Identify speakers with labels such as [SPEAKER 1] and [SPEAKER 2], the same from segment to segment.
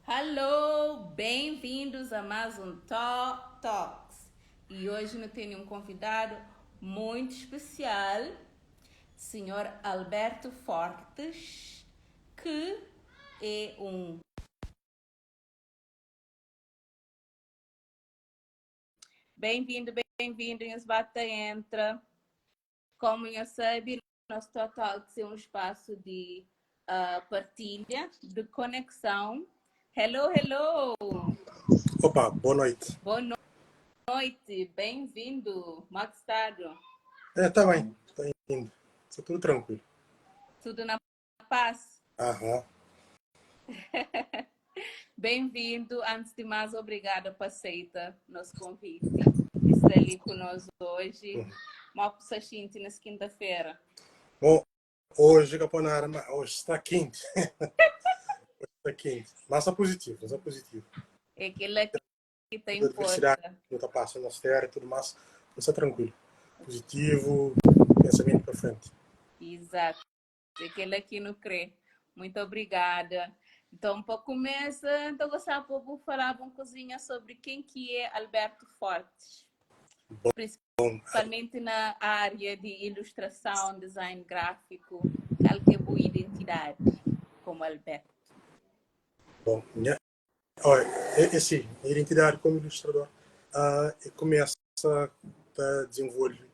[SPEAKER 1] Hello, bem-vindos a mais um Top Talks. E hoje nós temos um convidado muito especial, Sr. Alberto Fortes, que é um Bem-vindo, bem-vindo, nhos ba ta entra. Como nhos sabe, nos Top Talks é um espaço de uh, partilha, de conexão. Hello, hello!
[SPEAKER 2] Opa, boa noite.
[SPEAKER 1] Boa noite, bem-vindo. Como é que está?
[SPEAKER 2] É, tá bem, tá indo. Está tudo tranquilo.
[SPEAKER 1] Tudo na paz?
[SPEAKER 2] Aham.
[SPEAKER 1] Bem-vindo. Antes de mais, obrigada por aceitar nosso convite. Está ali conosco hoje.
[SPEAKER 2] Uhum.
[SPEAKER 1] Mó sente nessa quinta-feira.
[SPEAKER 2] Bom, hoje, Caponara, hoje está quente. hoje está quente. Mas está positivo, mas está positivo.
[SPEAKER 1] É aquele aqui que tem
[SPEAKER 2] Adversidade
[SPEAKER 1] força.
[SPEAKER 2] que está passando na nossa terra e tudo mais, mas está tranquilo. Positivo, pensamento para frente.
[SPEAKER 1] Exato. Aquele aqui não crê. Muito obrigada. Então, para começar, então gostava de falar uma coisinha sobre quem que é Alberto Fortes.
[SPEAKER 2] Bom,
[SPEAKER 1] Principalmente na área de ilustração, design gráfico, qual que é a boa identidade como Alberto?
[SPEAKER 2] Bom, minha, olha, é, é assim, a identidade como ilustrador uh, começa a desenvolver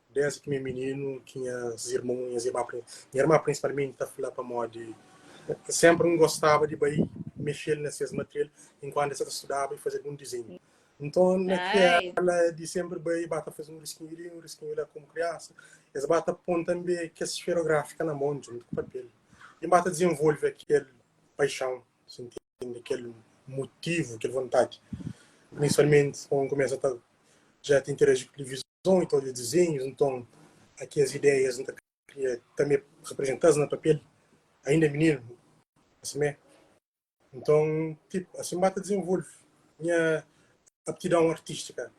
[SPEAKER 2] desde que meu menino tinha as irmãs, minhas irmãs, minha irmã principalmente está falando para modo sempre não gostava de ir mexer nesses materiais enquanto ela estudava e fazer algum desenho. Então, naquela de sempre bem bata fazer um risquinho ali, um risquinho lá como criança, eles bata pôr também que esferográfica na mão, junto com o papel. E bata desenvolve aquele paixão, se entende, aquele motivo, aquela vontade. Principalmente quando começa a tá, já te interagir com televisão e todos os desenhos, então aqui as ideias então, queria também representar no papel, ainda menino, assim é. Então, tipo, assim bata desenvolve minha aptidão artística.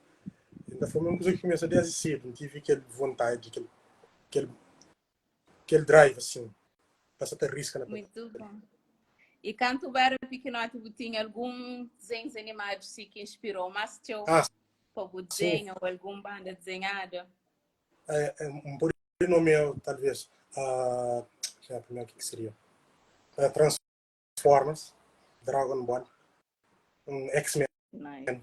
[SPEAKER 2] Então foi uma coisa que começou desde cedo, não tive aquele vontade, aquele, aquele, aquele drive, assim, para ter risca na
[SPEAKER 1] Muito bom. E quando tu era pequenote, tu tinha algum desenhos animados assim, que inspirou mais teu
[SPEAKER 2] Ah,
[SPEAKER 1] para o
[SPEAKER 2] sim.
[SPEAKER 1] desenho ou alguma banda desenhada?
[SPEAKER 2] É, é um por nome, talvez, uh, já primeiro o que que seria? Uh, Transformers, Dragon Ball, um X-Men,
[SPEAKER 1] Nice.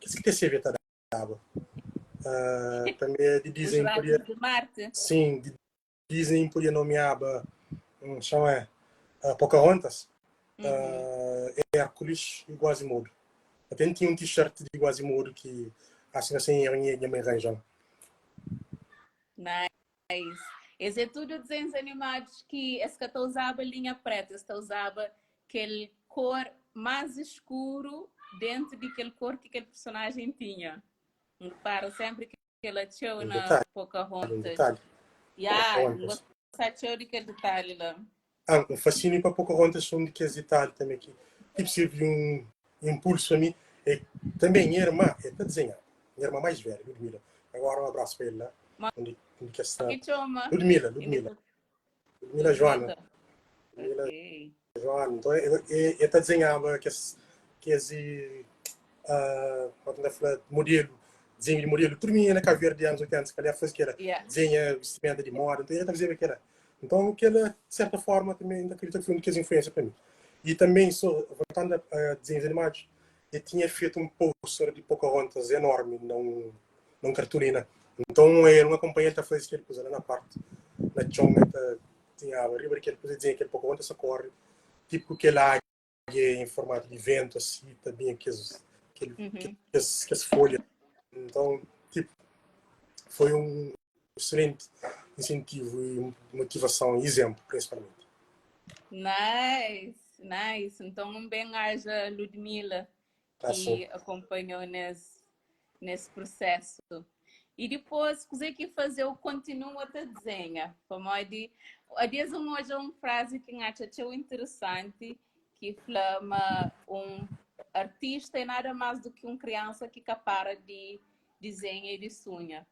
[SPEAKER 2] que que TV tá dava? Uh, também de
[SPEAKER 1] Os
[SPEAKER 2] Disney
[SPEAKER 1] Ratos
[SPEAKER 2] podia,
[SPEAKER 1] de Marte?
[SPEAKER 2] sim, de Disney podia nomear um, chama uh, Pocahontas,
[SPEAKER 1] Uhum.
[SPEAKER 2] uh, Hércules e Quasimodo. Até tinha um t-shirt de Quasimodo que assim assim eu minha mãe arranjou.
[SPEAKER 1] Nice. Esse é tudo desenhos animados que esse que usava linha preta, esse usava aquele cor mais escuro dentro daquele cor que aquele personagem tinha. Repara sempre que ela tinha
[SPEAKER 2] Um
[SPEAKER 1] na
[SPEAKER 2] detalhe, um
[SPEAKER 1] Pocahontas.
[SPEAKER 2] detalhe.
[SPEAKER 1] Yeah,
[SPEAKER 2] Pocahontas.
[SPEAKER 1] gostava de aquele detalhe lá.
[SPEAKER 2] Ah, um fascínio para Pocahontas um de que detalhe também que tipo serve um impulso a mim é também minha irmã é para desenhar minha irmã mais velha Ludmila agora um abraço para ele lá onde onde que está
[SPEAKER 1] Que chama?
[SPEAKER 2] Ludmila Ludmila Ludmila Joana Ludmila
[SPEAKER 1] Ok.
[SPEAKER 2] Joana então eu eu eu tá desenhava que que esse uh, como é que modelo desenho de modelo tudo minha na Cabo Verde anos 80 se calhar faz que era
[SPEAKER 1] Yeah.
[SPEAKER 2] desenha vestimenta de moda então ele tá dizendo que era então aquela de certa forma também ainda acredito que foi uma das influências para mim e também só voltando a, a desenhos animados eu tinha feito um pôster de Pocahontas enorme num num cartolina então eu não acompanhei ele tá fazendo aquele coisa lá na parte na chão tá tinha arriba daquele coisa desenha aquele Pocahontas socorre tipo aquele águia em formato de vento assim também aqueles aquele,
[SPEAKER 1] Uhum.
[SPEAKER 2] aqueles, aquelas folhas então tipo foi um excelente incentivo e motivação e exemplo principalmente
[SPEAKER 1] Nice, nice. Então, um bem-aja Ludmila
[SPEAKER 2] assim
[SPEAKER 1] que acompanhou nesse, nesse processo. E depois, o que fazer o continua a desenha. Como de, a dias um hoje uma frase que eu acho interessante, que flama um artista é nada mais do que uma criança que capara de desenha e de sonha.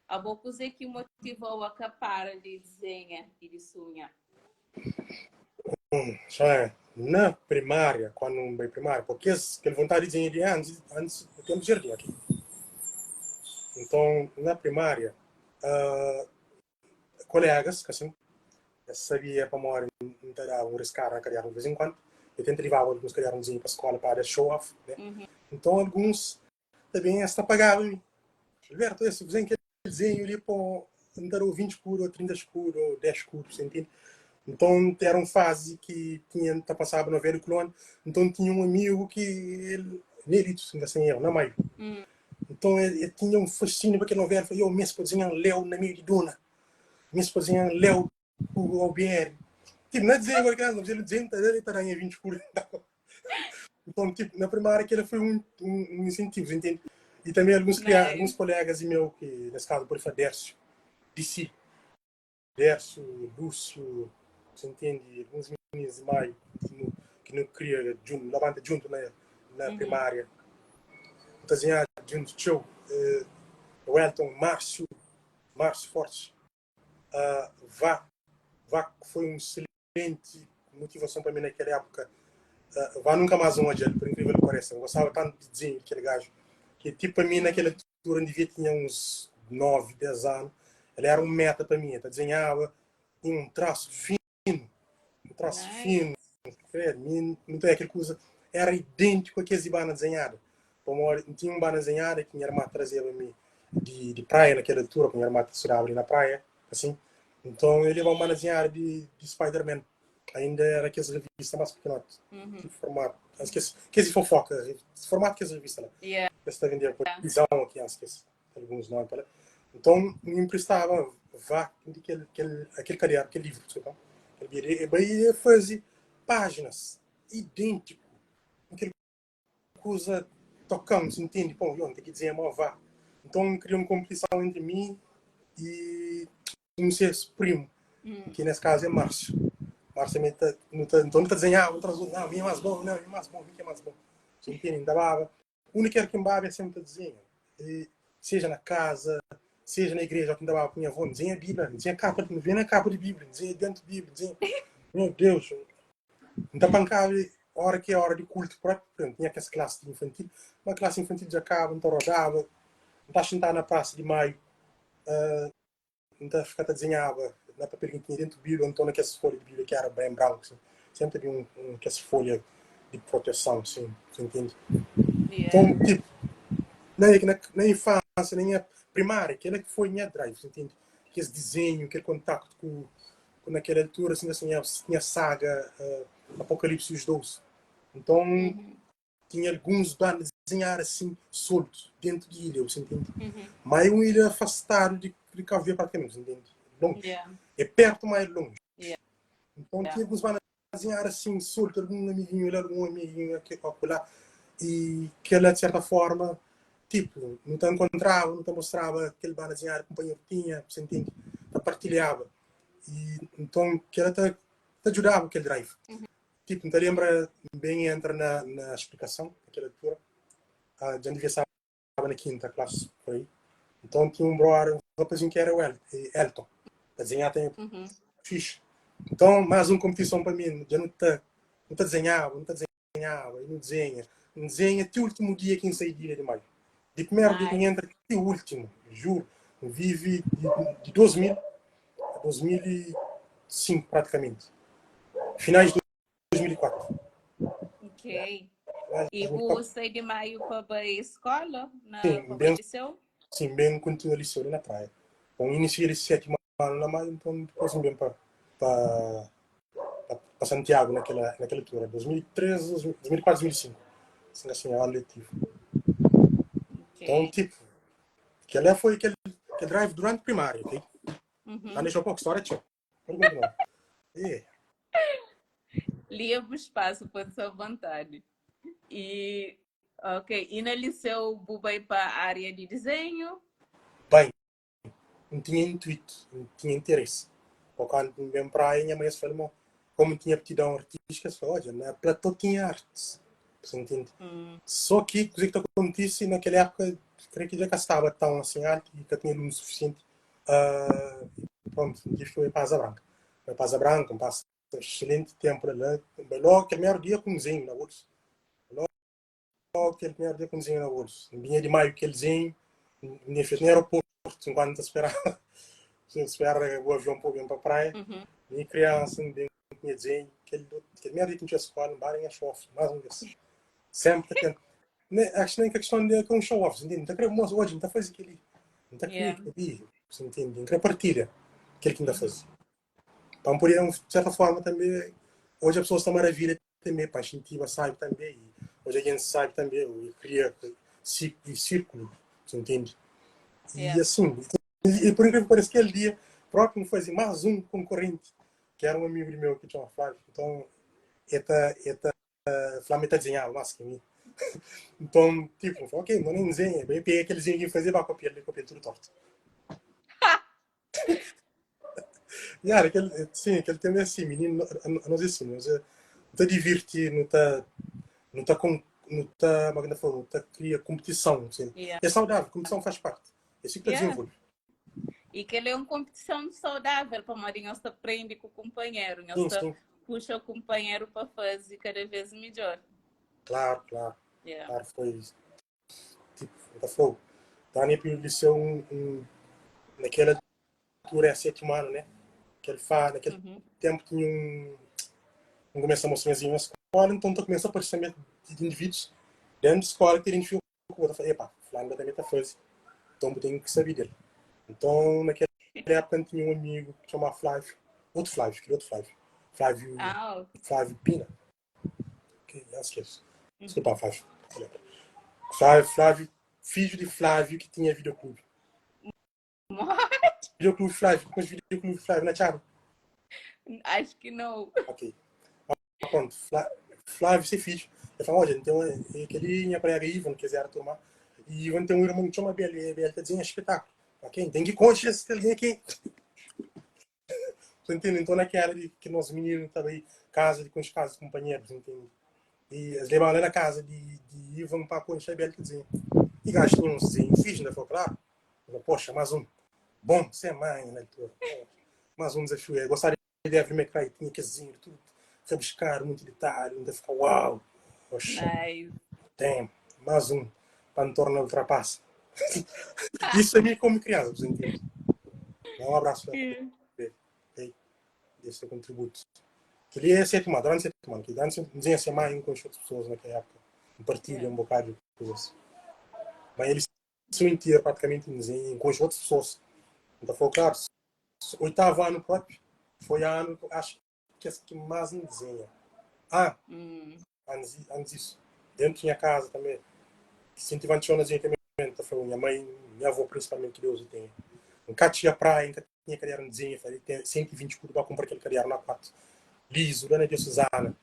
[SPEAKER 1] A boa coisa que motivou a capara de desenha e de sonha.
[SPEAKER 2] hum, já é. Na primária, quando N bai primária, porque kes, kel vontadi di dezenha di antis, antis do tempo de jardim, ok? Então, na primária, uh, colegas, assim, es sabia pamodi N ta daba un riskada na caderno de vez em quando, eu tenta levaba alguns cadernozinho pa escola pa dar show off, né? Então, alguns também es ta pagaba mi. Alberto, esse desenho kel desenho li, pô, N ta dau 20 escudo, ou 30 escudo, ou 10 escudo, você entende? Então, era uma fase que tinha, ta passava no velho clone, então tinha um amigo que ele, Nelito, se não sem erro, na Maio. Então ele, ele tinha um fascínio para aquele novela, falou, eu mesmo para desenhar um Léo na meio de duna, mesmo para desenhar um Léo o Albieri. Tipo, não é desenho agora criança, mas ele desenha, ele tá ganhando 20 escudo. Então, tipo, na primária aquilo foi um, um, um incentivo, entende? E também alguns, crianças, alguns colegas meu, que nesse caso, por exemplo, Dércio, DC, Dércio, Lúcio, você entende? Alguns meninos de maio que não, que não queria junto, levanta junto na, na primária. Então, assim, ah, junto, tchau. Eh, o Elton, Márcio, Márcio Fortes, uh, Vá, Vá foi um excelente motivação para mim naquela época. Uh, Vá nunca mais um adiante, por incrível que pareça. Eu gostava tanto de desenho daquele gajo, que tipo para mim naquela altura, eu devia tinha uns 9, 10 anos, ele era um meta para mim, ele desenhava tinha um traço fino, um traço
[SPEAKER 1] Nice.
[SPEAKER 2] fino, credo, não tem aquele coisa, era idêntico àqueles de bana desenhada. Como tinha um bana desenhada que minha irmã trazia para mim de, de praia naquela altura, que minha irmã estudava ali na praia, assim. Então ele levava uma bana desenhada de, de Spider-Man. Ainda era aquelas revistas mais pequenotas,
[SPEAKER 1] Uhum.
[SPEAKER 2] de formato, acho que esse, que esse fofoca, esse formato que as revistas lá.
[SPEAKER 1] Yeah.
[SPEAKER 2] Que está vendendo por visão aqui, acho que esse, alguns nomes para. Então me emprestava vá aquele, aquele, aquele caderno, aquele livro, desculpa. Aquele livro, e fazia páginas idêntico. Aquele coisa tocamos, entende? Pô, eu tem que dizer, amor, vá. Então criou uma competição entre mim e um seu primo, que nesse caso é Márcio. Márcio também tá, não tá, então não tá desenhava, não traz, não, minha é mais bom, não, minha é mais bom, minha é mais bom. Você entende? Ainda baba. O único que embaba é sempre desenho. E, seja na casa, seja na igreja, que ainda baba com minha avó, desenha a Bíblia, desenha a capa, não vê na capa de Bíblia, desenha dentro da Bíblia, desenha. Meu Deus, não tá pancada, hora que é hora de culto próprio, portanto, tinha aquela classe de infantil, uma classe infantil já acaba, não tá rodava, não tá sentar na praça de maio, uh, não tá ficar a desenhava na papel que tinha dentro do Bíblia, então naquela folha de Bíblia que era bem branco, assim. Sempre havia um, um, aquela folha de proteção, assim, você entende?
[SPEAKER 1] Yeah.
[SPEAKER 2] Então, tipo, na, na, na infância, na minha primária, aquela que foi minha drive, você entende? Aquele desenho, aquele contacto com, com naquela altura, assim, assim, tinha saga uh, Apocalipse e os Doze. Então,
[SPEAKER 1] Uhum.
[SPEAKER 2] tinha alguns bandas desenhar assim, solto, dentro de ilha, você entende?
[SPEAKER 1] Uhum.
[SPEAKER 2] Mas é uma ilha afastada de, de Cabo Verde praticamente, você entende? Longe.
[SPEAKER 1] Yeah.
[SPEAKER 2] É perto, mas é longe.
[SPEAKER 1] Yeah.
[SPEAKER 2] Então tinha alguns bandas desenhar assim, solto, algum amiguinho lá, algum amiguinho aqui, lá, e que ela, de certa forma, tipo, não te encontrava, não te mostrava aquele banda desenhar que o companheiro tinha, você entende? Te partilhava. E, então, que ela te, te ajudava aquele drive. Tipo, não te lembra bem, entra na, na explicação, naquela altura, ah, já devia estar na quinta classe, por aí. Então tinha um brother, um rapazinho que era o El, Elton, a desenhar tem
[SPEAKER 1] Uhum.
[SPEAKER 2] fixe. Então, mais uma competição para mim, já não te, não te desenhava, não te desenhava, e não desenha. Não desenha até o último dia que saí de Ilha de Maio. De primeiro dia que
[SPEAKER 1] Nice.
[SPEAKER 2] entra até o último, juro. Vive de, de 2000 a 2005 praticamente. Finais de 2004.
[SPEAKER 1] Ok.
[SPEAKER 2] Finais de
[SPEAKER 1] E
[SPEAKER 2] 2004.
[SPEAKER 1] você sai de maio para a escola, na
[SPEAKER 2] Sim,
[SPEAKER 1] para o
[SPEAKER 2] bem,
[SPEAKER 1] liceu?
[SPEAKER 2] sim, bem continua liceu ali na praia. Bom, iniciei ali sétimo ano na maio, então depois bem para para para Santiago naquela naquela altura, 2003, 2004, 2005. Assim, assim, ano letivo. Então,
[SPEAKER 1] Ok.
[SPEAKER 2] tipo, aquela foi aquele, aquele drive durante primária, ok?
[SPEAKER 1] Uhum.
[SPEAKER 2] Já deixou um pouco história, tchau. Pode continuar. E,
[SPEAKER 1] Livre espaço para sua vontade. E, ok. E no liceu, você vai para a área de desenho?
[SPEAKER 2] bem, não tinha intuito, não tinha interesse. Por quando vim para aí, minha mãe falou, como tinha aptidão artística, falou, olha, na Platô tinha artes. Você entende?
[SPEAKER 1] Hum.
[SPEAKER 2] Só que, o que acontece naquela época, creio que já estava tão assim alto e que tinha aluno suficiente. Uh, pronto, tive que ir para a Asa Branca. Para a Asa Branca, passa Excelente tempo lá. Logo aquele primeiro dia com um desenho na bolsa. Logo aquele primeiro dia com um desenho na bolsa. Vinha de maio aquele desenho, me fez no aeroporto, enquanto esperava, espera o avião para vir para a praia. Minha criança, bem tinha desenho, aquele primeiro dia que tinha escola, não em show-off, mais um vez. Sempre tem. Acho nem que a questão de é um show-off, entende? Não quero mostrar hoje, não está fazendo aquele. Não está querendo aquele, você entende? Não quer partilha aquele que ainda faz. Então, por de certa forma, também, hoje a pessoa está maravilha também, para a gente sabe também, e hoje a gente sabe também, eu cria círculo, você entende? E assim, e por incrível que pareça, aquele dia próprio fazia mais um concorrente, que era um amigo meu que chama Flávio. Então, eta, Flávio está desenhava mais que mim. Então, tipo, ok, não nem desenha. Bem, peguei aquele desenho que fazia, para copiar, ele copiou tudo torto. Yeah, aquele, sim, aquele tema é assim, menino, nós é assim, nós é, não tá divertir, não tá com, não tá, como é que fala, não tá cria competição, assim. É saudável, competição faz parte. É assim que tá desenvolve.
[SPEAKER 1] E que ele é uma competição saudável, para modo nós aprende com o companheiro, nós puxa o companheiro para fazer cada vez melhor.
[SPEAKER 2] Claro, claro. Claro, foi tipo, tá fogo. Dani para o liceu naquela altura é sétimo ano, né? Que ele faz, naquele tempo tinha um começa a mostrar na escola, então tá começa a aparecer de indivíduos dentro da escola que identificam com o outro. Epa, fulano também tá fazendo, então tem que saber dele. Então, naquela época tinha um amigo que chamava Flávio, outro Flávio, que outro Flávio, Flávio, Flávio Pina. Que, não esqueço. Desculpa, Flávio. Flávio, Flávio, filho de Flávio que tinha videoclube.
[SPEAKER 1] What?
[SPEAKER 2] Videoclube Flávio, com os videoclube Flávio na Thiago?
[SPEAKER 1] Acho que não.
[SPEAKER 2] Ok. Ah, pronto, Flávio, seu filho. Eu falo, olha, então, aquele minha colega Ivan, que era a turma, e Ivan tem um irmão que chama Bel, e Bel tá dizendo espetáculo. Ok? Tem que contar esse alguém aqui. Você entende? Então, naquela de que nós meninos também, casa de com as casas de companheiros, entende? E eles levavam lá na casa de Ivan para conhecer Bel, quer dizer, e gajo tinha um desenho fixe, ainda foi claro. Eu falei, poxa, mais um. Bom, você é mãe, né? Mais um desafio. Eu gostaria de Devil May Cry, tinha que desenho, tudo. Foi buscar muito detalhe, ainda ficou uau. Poxa,
[SPEAKER 1] Nice.
[SPEAKER 2] tem mais um para me tornar ultrapassa. Isso a mim como criança, você entende? Um abraço para ele, okay? Esse é o contributo. Que ele é sétimo ano, durante sétimo ano, que durante desenha ser mais com as outras pessoas naquela época, um partilha um bocado de coisas. Mas ele se inteiro praticamente em desenho com as outras pessoas. Então foi claro, oitavo ano próprio, foi ano, acho que é que mais me desenha. Ah, antes disso, dentro tinha casa também, incentivante a desenho também, então foi minha mãe, minha avó principalmente, que Deus o tenha. Nunca tinha praia, nunca tinha caderno de desenho, falei, tem 120 escudo para comprar aquele caderno na 4. Liso, lá na Diocesana.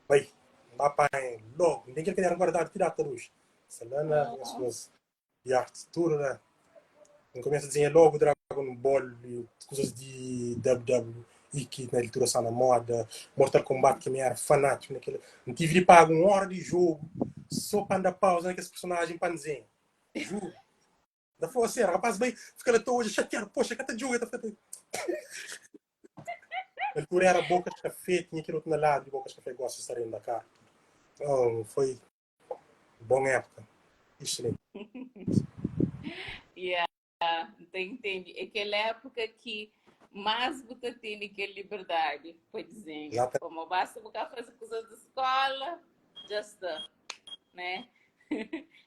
[SPEAKER 2] Vai, papai, logo, nem aquele caderno guardado, tirar até hoje. Sei lá, na minhas coisas de arte, tudo, né? Eu começo a desenhar logo Dragon Ball, e coisas de WWE, que na altura está na moda, Mortal Kombat, que eu era fanático naquele. Não tive de pagar uma hora de jogo só para andar pausa naqueles personagens para desenhar. Juro. Da falou assim, rapaz, bem, fica lá hoje chateado, poxa, que jogo, tá ficando. Na altura era Bocas Café, tinha aquele outro na lado de Bocas Café, gosta de estar indo da cara. Então, foi boa época. Excelente.
[SPEAKER 1] Yeah, então entende. Aquela época que mais você tem que liberdade para desenhar. Como basta você fazer coisas da escola, já está, né?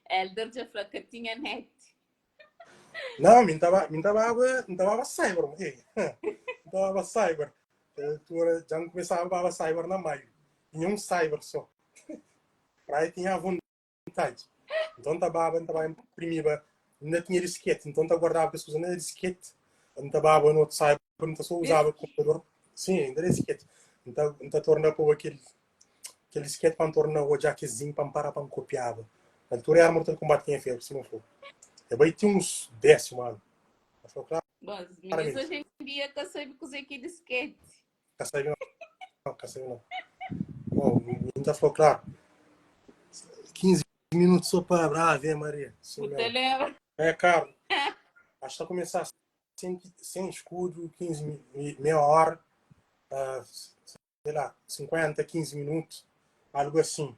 [SPEAKER 1] Elder já falou que tinha net.
[SPEAKER 2] Não, me tava, me tava, me tava cyber, ei. Me tava cyber. Altura já não começava a cyber na maio. Tinha um cyber só. Para aí tinha a vontade. Então tava, tava imprimia, ainda tinha disquete, então tá guardava as coisas na disquete. Então tava no outro cyber, então só usava o computador. Sim, ainda era disquete. Então torna para aquele disquete para tornar o jaquezinho para parar para copiava. Na altura era Mortal Kombat tinha feito, se não for. Eu bem tinha uns décimo ano.
[SPEAKER 1] Mas foi claro. Bom, os meninos hoje em dia que sabe cozer aqui disquete.
[SPEAKER 2] Cá sabe não, cá sabe não. Bom, ainda falou claro. 15 minutos só para Ave Maria.
[SPEAKER 1] Sim, lembra?
[SPEAKER 2] É caro. Acho que está a começar sem escudo, 15, meia hora. Uh, sei lá, 50, 15 minutos, algo assim.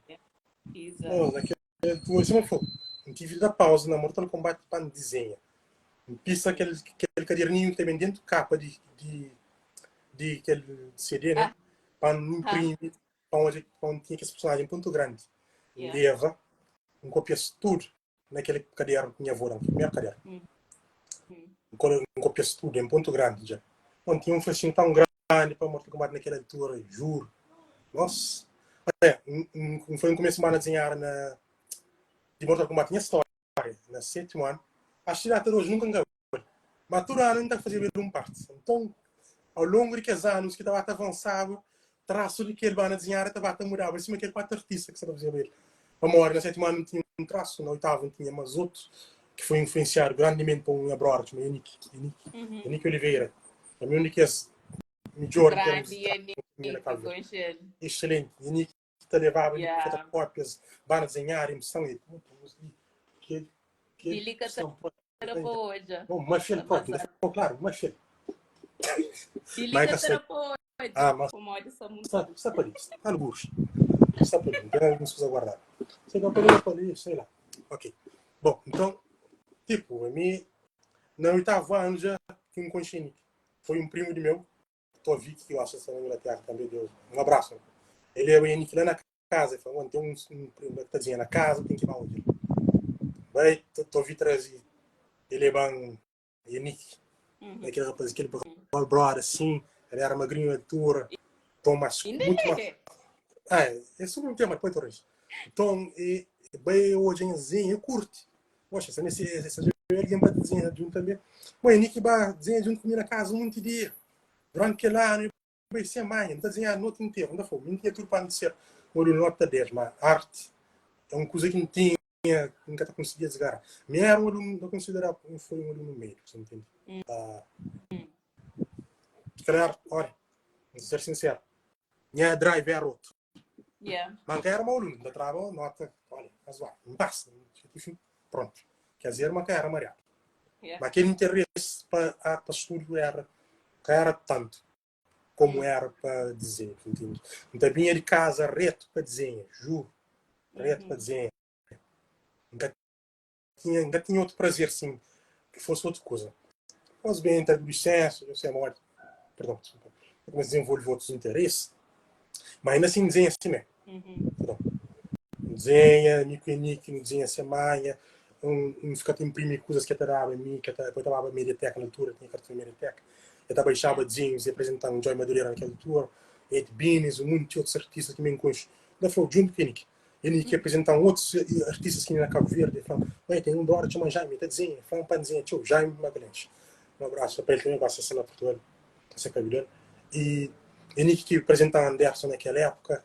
[SPEAKER 1] Exato.
[SPEAKER 2] Bom, naquele altura, assim, N tive de da pausa na Mortal Kombat pa N dizenha. N pisa kel, kel kaderninhu ki ta ben dentu kapa di, di, di kel CD, né? Pa N imprimi, pa N odja, pa N tinha kes personajen pontu grandi. N leva, N kopia-s tudu na kel kadernu ki nha avó da-m, kel primeru kadernu. N kopia-s tudu en pontu grandi dja. N tinha un fasinu tãu grandi pa Mortal Kombat na kel altura, juru. Nossa! N foi N kumesa ba na dizenhar na di Mortal Kombat nha stória na sétimu anu. Acho ki data di oji nunka N ka bai. Ma tudu anu N ta fazeba el un parti. Nton, au longu di kes anus ki ta ba ta avansaba, trasu di kel banda dizenhada ta ba ta mudaba, sima kel 4 artista ki sa ta fazeba el. Pamodi na sétimu anu N tinha un trasu, na oitavu N tinha mas otu, ki foi influensiadu grandimenti pa un nha brother txoma Yannick, Yannick, Yannick Oliveira. Pa mi un di kes midjor en termus di trasu ki N tinha na Kabu Verdi. Excelenti. Yannick ta levaba mi pa fotocópias, banda dizenhada, impressão, e puta, mas li, kel, kel,
[SPEAKER 1] Di li ka ta da pa odja.
[SPEAKER 2] Bom, ma fiel própi, claro, ma fiel.
[SPEAKER 1] Di li ka ta da pa odja.
[SPEAKER 2] Ah, mas
[SPEAKER 1] Pamodi sta mutu.
[SPEAKER 2] Sta, sta pa li, sta algures. Sta pa li, tem algumas coisas guardadas. Sei que eu pa li, sei lá. Ok. Bom, então, tipo, a mim, na oitavo ano já tinha um conchinique. Foi um primo de meu, Tovi, que eu acho que está na Inglaterra também, Deus. Um abraço. Ele é o Henrique lá na casa, ele falou, tem um, um primo que tá dizendo na casa, tem que ir lá onde ele. Vai, Tovi trazer. Ele é bem Yannick, uhum. aquele rapaz, aquele uhum. brother assim, ele era magrinho de altura, então, mas muito mais. Ah, é sobre um tema, depois tu Então, e, bem, hoje em desenho, eu curto. Poxa, se nesse, esse alguém para desenhar junto também. Bom, Yannick vai desenhar junto comigo na casa um monte de dia. Durante aquele ano, Bai sen manha, N ta dizenhaba noti interu. N ta fla-u, mi N tinha tudu pa N ser un alunu nota 10, ma arti é un kuza ki N tinha ki N ka ta konsigia disgara. Mi éra un alunu, N ta konsideraba ki N foi un alunu médiu, sa ntende? Si kalhar, ora, N ta ser sinseru, nha drive éra otu. Ma N ka éra mau alunu, N ta traba nota, olha, razoável, N pasa, ti fin, prontu. Ker dizer, ma ka éra mariadu. Ma kel interesi pa arte, pa studu éra, ka éra tantu. Komu era pa dizenhu, ntende? N ta binha di kaza retu pa dizenha, juru, retu pa dizenha. N ka tinha, N ka tinha otu prazer sin ki fosi otu kuza. Dipôs ben entra adulisensia, dja sei modi, perdon, deskulpa, N kumesa dizenvolve otus interesi, ma inda sin dizenha simé. Perdon. N dizenha, mi ku Eniki nu dizenha se manha, N fika ta inprimi kuzas ki el ta daba mi, ki el ta, el ta baba mediateka na altura, tinha karton di mediateka, el ta baixaba dizenhus i aprezentan Joy Madureira na kel altura, Ed Bines, un monti otus artistas ki mi N konxe. N ta fla-u, djuntu ku Eniki. Eniki aprezentan otus artistas ki na Kabu Verdi, el fla-m, Oi, ten un brother txoma Jaime, el ta dizenha, el fla-m pa N dizenha txeu, Jaime Magalhães. Un abrasu pa el tanbe, gosi el sta na Purtugal, ta se kabidal. I Eniki ki aprezentan Anderson na kel époka.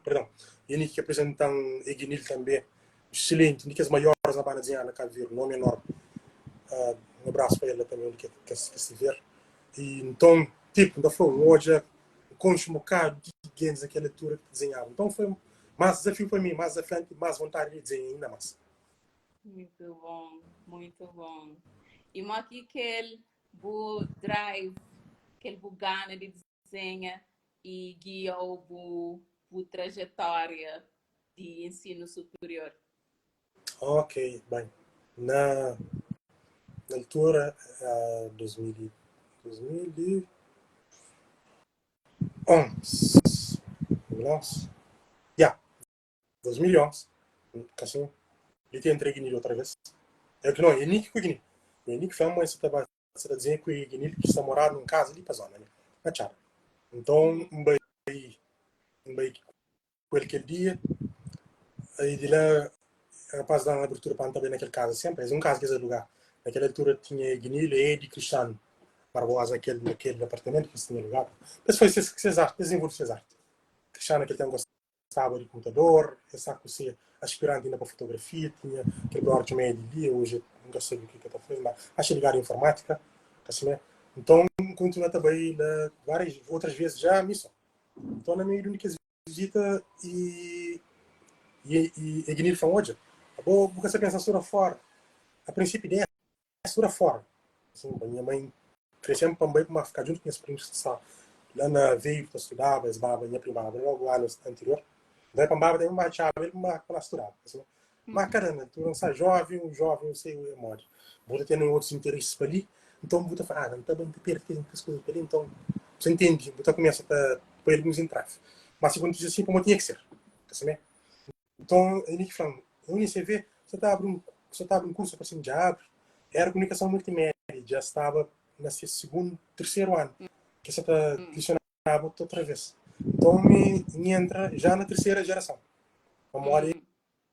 [SPEAKER 2] Perdão. Yannick ki apresentan Eguinil tanbe. Excelente, un di kes maiores na banda desenhada na Cabo Verde, nome enorme. Uh, un abraço pa el tanbe onde ke ke estiver. E nton, tipo, nta fla, un odja, un konxe un bocado di gentis naquela altura ki ta desenhaba. Nton foi mais desafio pa mi, mais desafiante, mais vontade di desenha ainda mais.
[SPEAKER 1] Muito bom, muito bom. E mo ki kel bu drive, kel bu gana di desenha i guia-u bu bu trajetória di ensinu superior?
[SPEAKER 2] Ok, ben, na na altura, uh, 2000 2011, 2011, ya, 2011, kasi, li ta entra Guinil outra vez. É que não, é Nick ku Guinil. É Nick fla-m, mãe, sa ta ba Sa ta dizê ku Egnil ki sta moradu nun kaza li pa zona li, na Txada. Nton, N bai, N bai ku el kel dia, i di la rapaz da-m abertura pa N ta bai na kel kaza senpri. Es é un kaza ki es aluga. Na kel altura tinha Egnil, Edi, Cristiano Barbosa na kel, na kel apartamentu ki es tinha alugadu. Es faze ses, ses arti, es dizenvolve ses arti. Cristiano na kel tenpu gostaba di komputador, el sta ku se aspiranti inda pa fotografia, tinha kel brother txoma Edi li, oji N ka sabe o ki el ta faze, ma axa ligadu a informátika, ka simé. Nton N kontinua ta bai la várias outras vezes já mi só. Nton na meiu di un di kes vizita i i i Egnil fla-m, odja, abo bu ka sta pensa studa fora? A prinsipiu ideia studa fora. Assim, pa minha mãe crescendo pa N bai pa fika djuntu ku nhas primus ki sta. La na Aveiro ta studaba, es baba nha prima baba logu anu anterior. Nta é pa N baba tambi, N ba atxaba el pa N ba studaba. Assim, ma kada na altura N sta jovem, um jovem, N sei é modi. Bu ta tene otus interesses pa li, nton bu ta fla, ah, N ta ba N ta perde kes kuzas pa li, nton, bu entende, bu ta kumesa ta poi alguns entraves. Ma si kontise assim, pamodi tinha ki ser. Assim, né? Nton, el ki fla-m, UNICV sa ta abri un, sa ta abri un kursu, parse-m dja abri, éra Komunikason Multimédia, dja staba na se segundu, terseru anu, ki sa ta lisionaba otra vez. Nton, mi N entra já na tersera jerason, pamodi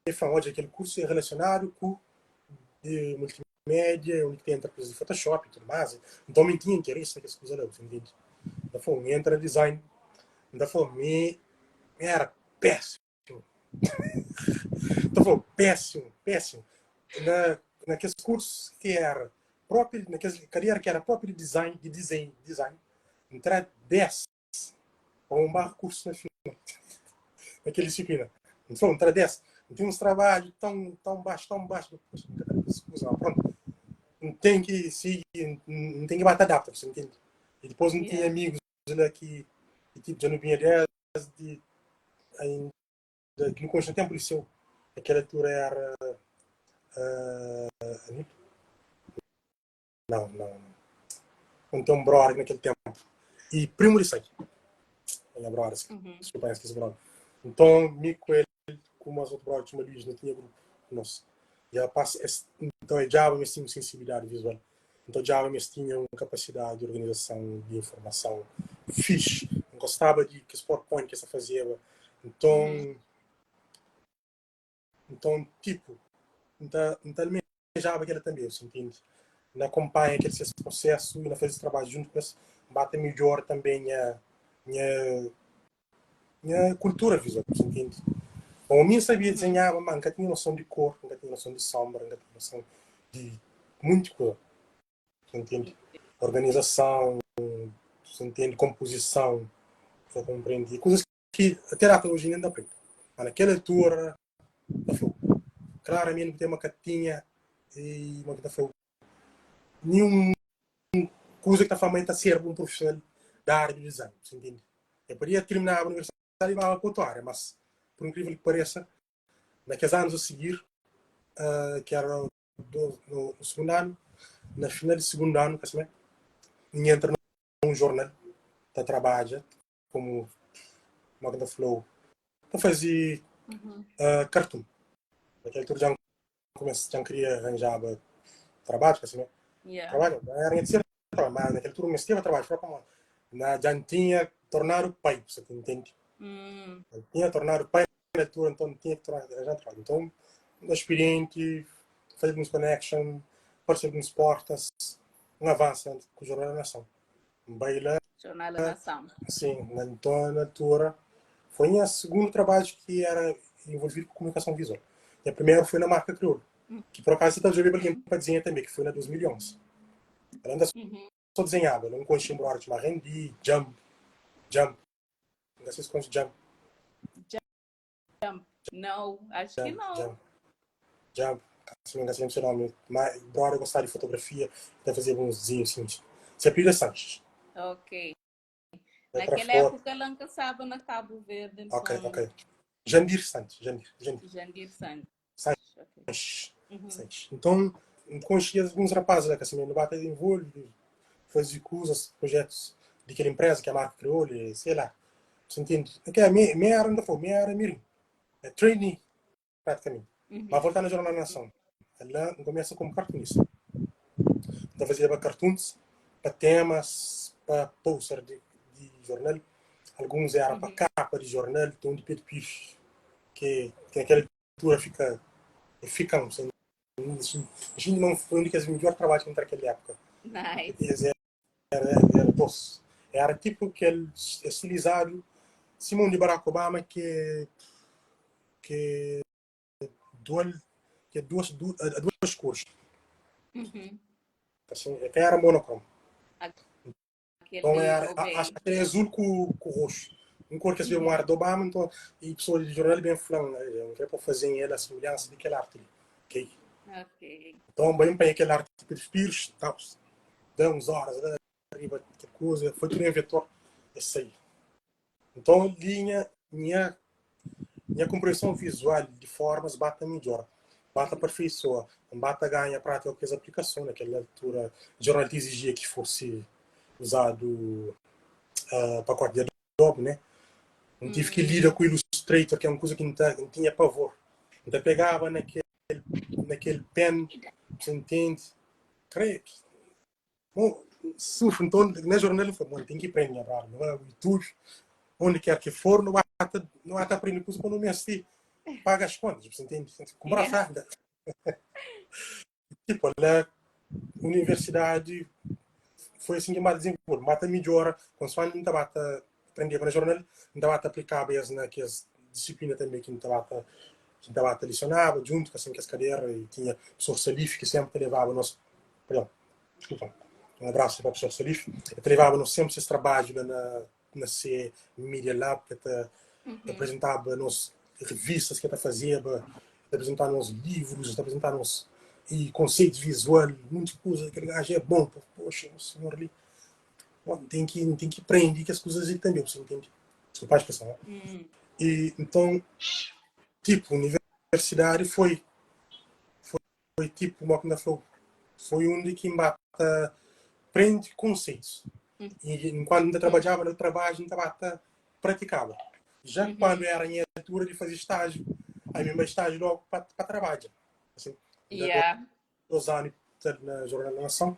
[SPEAKER 2] el fla-m, odja, kel kursu é relasionadu ku di multimédia, undi ki ta entra kuzas di Photoshop i tudu más. Nton, mi N tinha interesi na kes kuza la, bu ta intende? N ta fla-u, N entra na design, N ta fla-u, mi éra pésimu. Ta fla, pésimu, pésimu. Na, na kes kursus ki era própi, na kes kariera ki era própi di design, di design, design, N tra 10 pa un ba kursu na final, na kel disiplina. N fla, N tra 10. N tinha uns trabadju tão, tão baixo, tão baixo, depois N ka ta excusa, mas pronto. N ten ki sigi, N ten ki ba ta adapta, você entende? E depois N tinha amigus la ki, ki tipo, dja nu binha desdi ainda ki nu konxe na tempu liceu, naquela altura era uh, não, não, não tem um brother naquele tempo e primo de sangue minha brother, uhum. desculpa, esqueci o nome. Então, me com ele, com mais outro brother, chama Luís, não tinha grupo nosso. Já passa, então, eu já mas tinha sensibilidade visual. Então, já mas tinha uma capacidade de organização de informação fixe. Não gostava de que PowerPoint que essa fazia. Então, uhum. então tipo, então, então almejava aquela também, você entende? Na acompanha aquele esse processo e na fazer esse trabalho junto com esse, bate melhor também a minha minha cultura visual, você entende? Bom, a mim sabia desenhar, mas nunca tinha noção de cor, nunca tinha noção de sombra, nunca tinha noção de muita coisa. Você entende? Organização, você entende? Composição, você compreende? Coisas que até data hoje ainda aprendo. Mas naquela altura, tá falou, claramente tem uma catinha e uma que tá falou, nenhum coisa que tá falando tá ser um profissional da área de design, você entende? Eu podia terminar a universidade e ir para outra área, mas por incrível que pareça, naqueles anos a seguir, uh, que era do, no, no segundo ano, na final do segundo ano, que assim, entra num jornal, tá trabalha como Magda falou, tá fazer uhum. uh, cartoon. Naquela altura já começa, já queria arranjar trabalho, assim, né? Yeah. Trabalho, era de ser trabalho, mas naquela altura mas tinha trabalho, como na, já tinha tornado pai, você entende? Hum. Tinha tornado pai na altura, então tinha que tornar, arranjar trabalho. Então, na experiente, fazer alguns connection, aparecer algumas portas, um avanço com o Jornal da Nação. Baila.
[SPEAKER 1] Jornal da Nação.
[SPEAKER 2] Sim, na, então, na altura, foi o segundo trabalho que era envolvido com comunicação visual. E a primeira foi na marca Crioulo, hum. que por acaso está jogando alguém para desenhar também, que foi na 2011. Ela ainda uhum. só desenhava, não conhecia embora de Rendi, Jump, Jump. Não sei se conhece Jump.
[SPEAKER 1] Jump. Não, acho
[SPEAKER 2] jump,
[SPEAKER 1] que não.
[SPEAKER 2] Jump. Jump. Se não engano, seu nome. Mas, brother, gostava de fotografia, então fazia alguns desenhos assim. Se apelida Sanches.
[SPEAKER 1] Ok. Naquela época ela alcançava na Cabo Verde.
[SPEAKER 2] Então... Ok, ok. Jandir Santos. Jandir,
[SPEAKER 1] Jandir. Jandir Santos.
[SPEAKER 2] Santos. Okay. Uhum. Santos. Então, conhecia alguns rapazes lá que assim, no bate de envolve, fazia coisas, projetos daquela empresa que a marca criou, sei lá. Você entende? É que a minha, minha era, ainda foi, minha era mirim. É trainee, praticamente. Uhum. Mas voltar na Jornal da Nação. Ela começa como cartunista. Então fazia cartoons para temas, para poster de, de jornal. Alguns eram uhum. para capa de jornal, tem um de Pedro Pires, que, que naquela altura fica, fica assim, a gente não foi um dos melhores trabalhos naquela época.
[SPEAKER 1] Nice.
[SPEAKER 2] Era, era doce. Era tipo aquele estilizado Simão de Barack Obama que que dual que é duas duas, duas cores.
[SPEAKER 1] Uhum.
[SPEAKER 2] Assim, até era monocromo. Então era, acho que era azul com, com roxo. Um cor que se vê um ar do Obama, então, e pessoas de jornal bem falando, né? Eu quero fazer ela a semelhança daquela arte ali.
[SPEAKER 1] Ok? Ok.
[SPEAKER 2] Então, bem para aquela arte tipo de Pires, tal, dá uns horas, arriba, aquela coisa, foi tudo em vetor. Es sai. Nton li nha nha nha konprenson vizual di formas ba ta midjora, ba ta perfeisoa, N ba ta ganha prátika ku kes aplikason. Na kel altura jornal ta izijia ki fosi uzadu pakoti di Adobe, né? N tive ki lida ku Illustrator, ki é un kuza ki N ta N tinha pavor. N ta pegaba na kel na kel pen, bu ntende? Kre Bom, sufri. Nton, na jornal el fla, bom, ten ki prende nha brother. Nu bai YouTube, onde quer que for, nu ba ta, nu ba ta aprende kuza pa nu meste paga as contas, você entende? Comprar fralda. Tipo, lá, universidade foi assim que mais desenvolve, mas ta melhora, consoante não tá ta aprender na jornal, não tá ta aplicar es na que as disciplina também que não tá ta que tá ta licionava junto com assim que as cadeiras e tinha professor Salif que sempre levava nós Perdão, desculpa. Um abraço para o professor Salif. Ele te levava-nos sempre esse trabalho lá na, na C Media Lab, que te, te apresentava-nos revistas que te fazia, te apresentava-nos livros, te apresentava-nos e conceitos visual, muitas coisas. Aquele gajo é bom, poxa, o senhor ali. Bom, tem que aprender que as coisas aí também, você entende? Desculpa a expressão. Né? E então, tipo, universidade foi foi tipo, mo ki N ta fla-u, foi undi ki N ba ta prende konseitus. I nkuantu N ta trabadjaba na trabadju, N ta ba ta pratikaba. Já kuandu éra nha altura di faze stájiu, ami N bai stájiu logu pa pa trabadja. Asin, N da dos anu i tal na Jornal da Nação,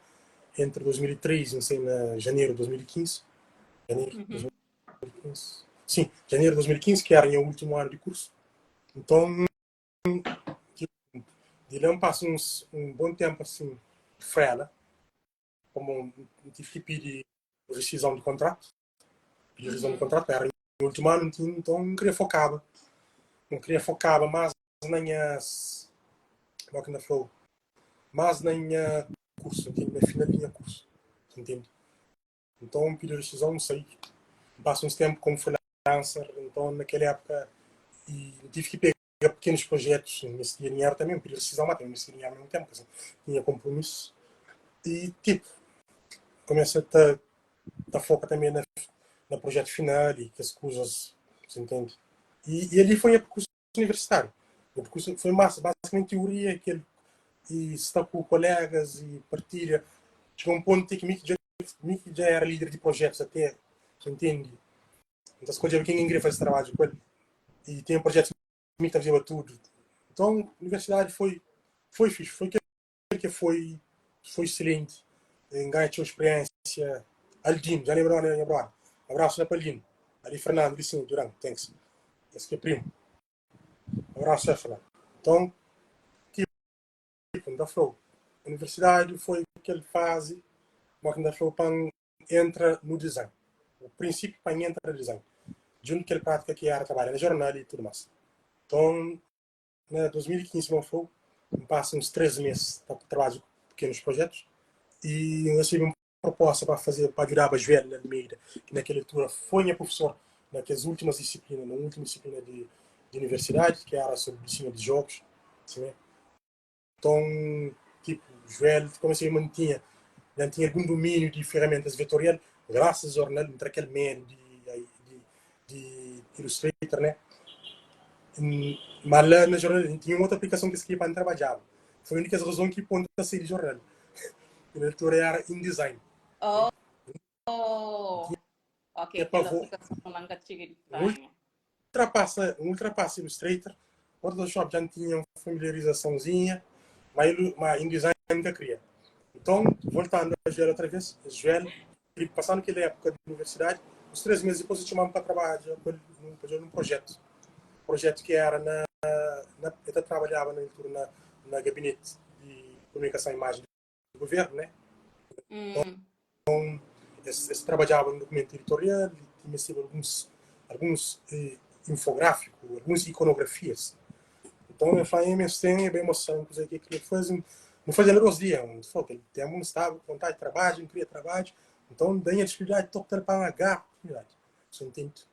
[SPEAKER 2] entri 2003 i N sai na janeru di 2015, janeru di 2015, sin, janeru di 2015, ki éra nha últimu anu di kursu. Nton, Di la N pasa uns un bon ténpu asin di frela, pamó N tive ki pidi resizon di kontratu, pidi resizon di kontratu, éra nha últimu anu, nton N kria fokaba, N kria fokaba más na nhas, mo ki N ta fla-u, más na nha kursu, ntende, na final di nha kursu, ntende. Nton N pidi resizon, N sai, N pasa uns ténpu komu freelancer, nton na kel épuka i N tive ki pega pequenos projetos, N meste dinheru tanbe, N pidi resizon, ma tanbe N meste dinheru ao mesmu ténpu, purki tinha konpromisu. I tipu, N kumesa ta ta foka tanbe na na projetu final i kes kuzas, bu intende? I ali foi nha perkursu universitário. O percurso foi massa, basicamente teoria, aquele, e estar com colegas e partilha. Chegou um ponto que Mickey já, Mickey já era líder de projetos até, você entende? Então escolhia quem queria fazer esse trabalho com ele. E tinha projetos que Mickey fazia tudo. Então, a universidade foi, foi fixe, foi que foi, foi excelente. Ganhei uma experiência. Aldino, já lembrou, né, minha brother? Abraço lá para Aldino. Ali Fernando, ali sim, Duran, thanks. Esse que é primo. Abraço lá, Fernando. Então, tipo, da falou. A universidade foi aquela fase, mas ainda falou para entra no design. O princípio para entrar no design. Junto com aquela prática que era trabalhar na jornal e tudo mais. Então, na 2015 não foi, passa uns 3 meses a trabalho com pequenos projetos e eu recebi uma proposta para fazer, para ajudar a Joel Almeida, que naquela altura foi minha professor naquelas últimas disciplinas, na última disciplina de, de universidade, que era sobre medicina de jogos, assim, né? Então, tipo, Joel, comecei a mantinha, já tinha algum domínio de ferramentas vetorial, graças ao jornal, entre aquele medo de, de, de Illustrator, né? Mas lá na jornal tinha uma outra aplicação que escrevia para trabalhar. Foi a única razão que ponto a sair de jornal. E na altura era InDesign.
[SPEAKER 1] Oh, oh. Ok,
[SPEAKER 2] É
[SPEAKER 1] aquela
[SPEAKER 2] pavor.
[SPEAKER 1] aplicação lá nunca cheguei de
[SPEAKER 2] Um ultrapassa, um ultrapassa Illustrator. Photoshop já não tinha uma familiarizaçãozinha, mas, mas InDesign nunca queria. Então, voltando a Joel outra vez, Joel, passando aquela época de universidade, uns 3 meses depois eu chamava para trabalhar num, num projeto. Projeto que era na, na eu trabalhava na altura na, na gabinete de comunicação e imagem do governo, né? Esse, esse trabalhava no documento editorial, tinha sido alguns alguns infográficos, algumas iconografias. Então eu falei, mas tem bem emoção, coisa que eu queria fazer, não fazia 2 dias, um falou, tem um estava com vontade de trabalho, não queria trabalho, então daí a disponibilidade total para agarrar a oportunidade. Você entende?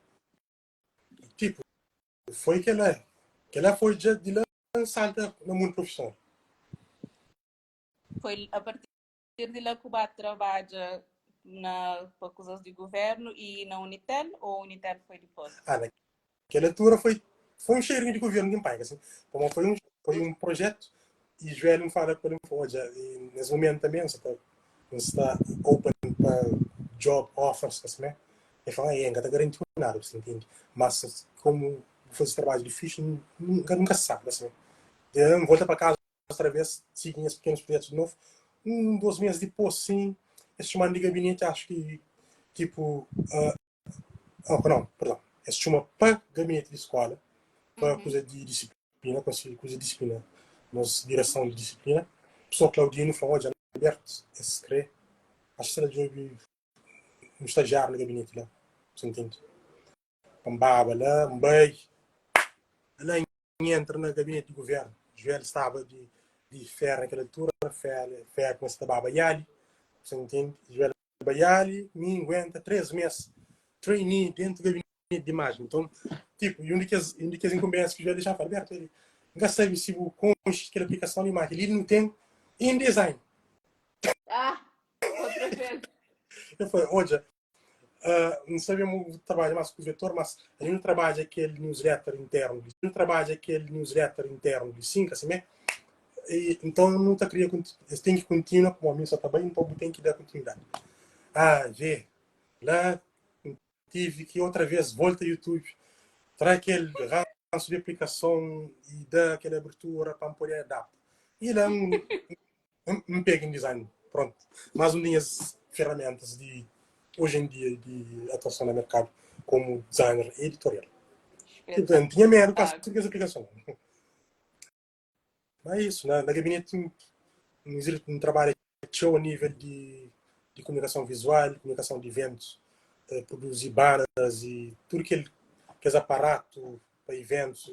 [SPEAKER 2] E, tipo, foi que ela foi de, de lançada no mundo profissional.
[SPEAKER 1] Foi a partir de lá que o trabalha. na pa kuzas di governu i na Unitel ou Unitel foi dipôs?
[SPEAKER 2] Ah, na kel altura foi foi um cheirinho de governo que pai, assim, como foi um projeto e Joel me fala com ele, olha, e nesse momento também você tá está open para job offers, assim, né? Ele fala, é, nunca te garanto nada, você entende? Mas como fazer trabalho difícil, nunca, nunca se sabe, assim. Eu volta para casa outra vez, seguem esses pequenos projetos de novo. Um, 2 meses depois, sim, esse chamando de gabinete, acho que, tipo, oh, não, perdão, esse chama para gabinete de escola, para coisa de disciplina, coisa de disciplina, nossa direção de disciplina. O professor Claudino falou, olha, Alberto, esse crê, acho que será de um estagiário no gabinete lá, você entende? Pambaba lá, um beijo. Lá entra no gabinete de governo. Joel estava de férias naquela altura, férias, férias começa a baiali, você entende? Joel Baiali, me aguenta 3 meses, trainee dentro do gabinete de imagem. Então, tipo, e um de que as incumbências que o Joel deixava aberto, ele nunca sabe se o conche aquela aplicação de imagem, ele não tem InDesign.
[SPEAKER 1] Ah, outra vez.
[SPEAKER 2] Eu falei, olha, não sabemos o trabalho mais com o vetor, mas a gente não trabalha aquele newsletter interno, não trabalha aquele newsletter interno de 5, assim, né? E, então não tá criando, tem que continuar como a minha só tá bem, então tem que dar continuidade. Ah, vê, lá tive que outra vez volta ao YouTube, traz aquele ranço de aplicação e dá aquela abertura para poder adaptar. E lá um pego InDesign, pronto. Mais um das ferramentas de hoje em dia de atuação no mercado como designer editorial. Tipo, não tinha medo com as aplicações. Mas é isso, né? Na gabinete um trabalho show a nível de comunicação visual, comunicação de eventos, produzir banners e tudo aquele que é aparato para eventos,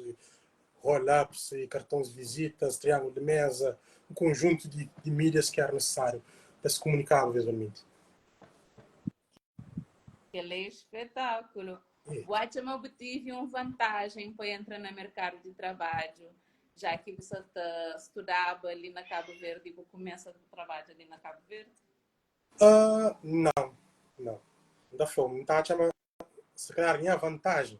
[SPEAKER 2] roll-ups, cartões de visitas, triângulo de mesa, um conjunto de mídias que era necessário para se comunicar visualmente.
[SPEAKER 1] Ele é espetáculo. O atxa tive uma vantagem para entrar no mercado de trabalho, já que você tá, estudava ali na Cabo Verde e começa a trabalhar ali na Cabo Verde?
[SPEAKER 2] Não, não. Da forma, não está a se calhar minha vantagem.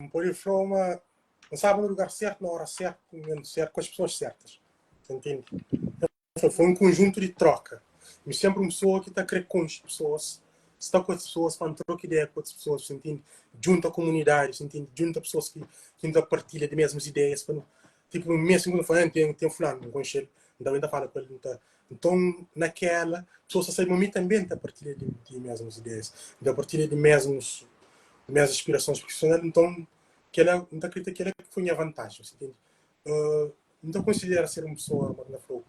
[SPEAKER 2] Um por forma, não sabe no lugar certo, na hora certa, no momento certo, com as pessoas certas. Você entende? Então, foi um conjunto de troca. E sempre uma pessoa que está a querer com as pessoas, está com as pessoas, faz troca ideia com outras pessoas, você entende? Junta a comunidade, você entende? Junta pessoas que ainda partilham de mesmas ideias. Para, tipo, mesmo quando falando, tem um fulano, não conhece ele, também está falando com ele. Tá. Então, naquela, pessoas só sabem, também está partilha de mesmas ideias, da partilha de mesmas aspirações profissionais, então, aquela, não acredito que aquela foi a minha vantagem, você entende? Então considero ser uma pessoa, Marina falou,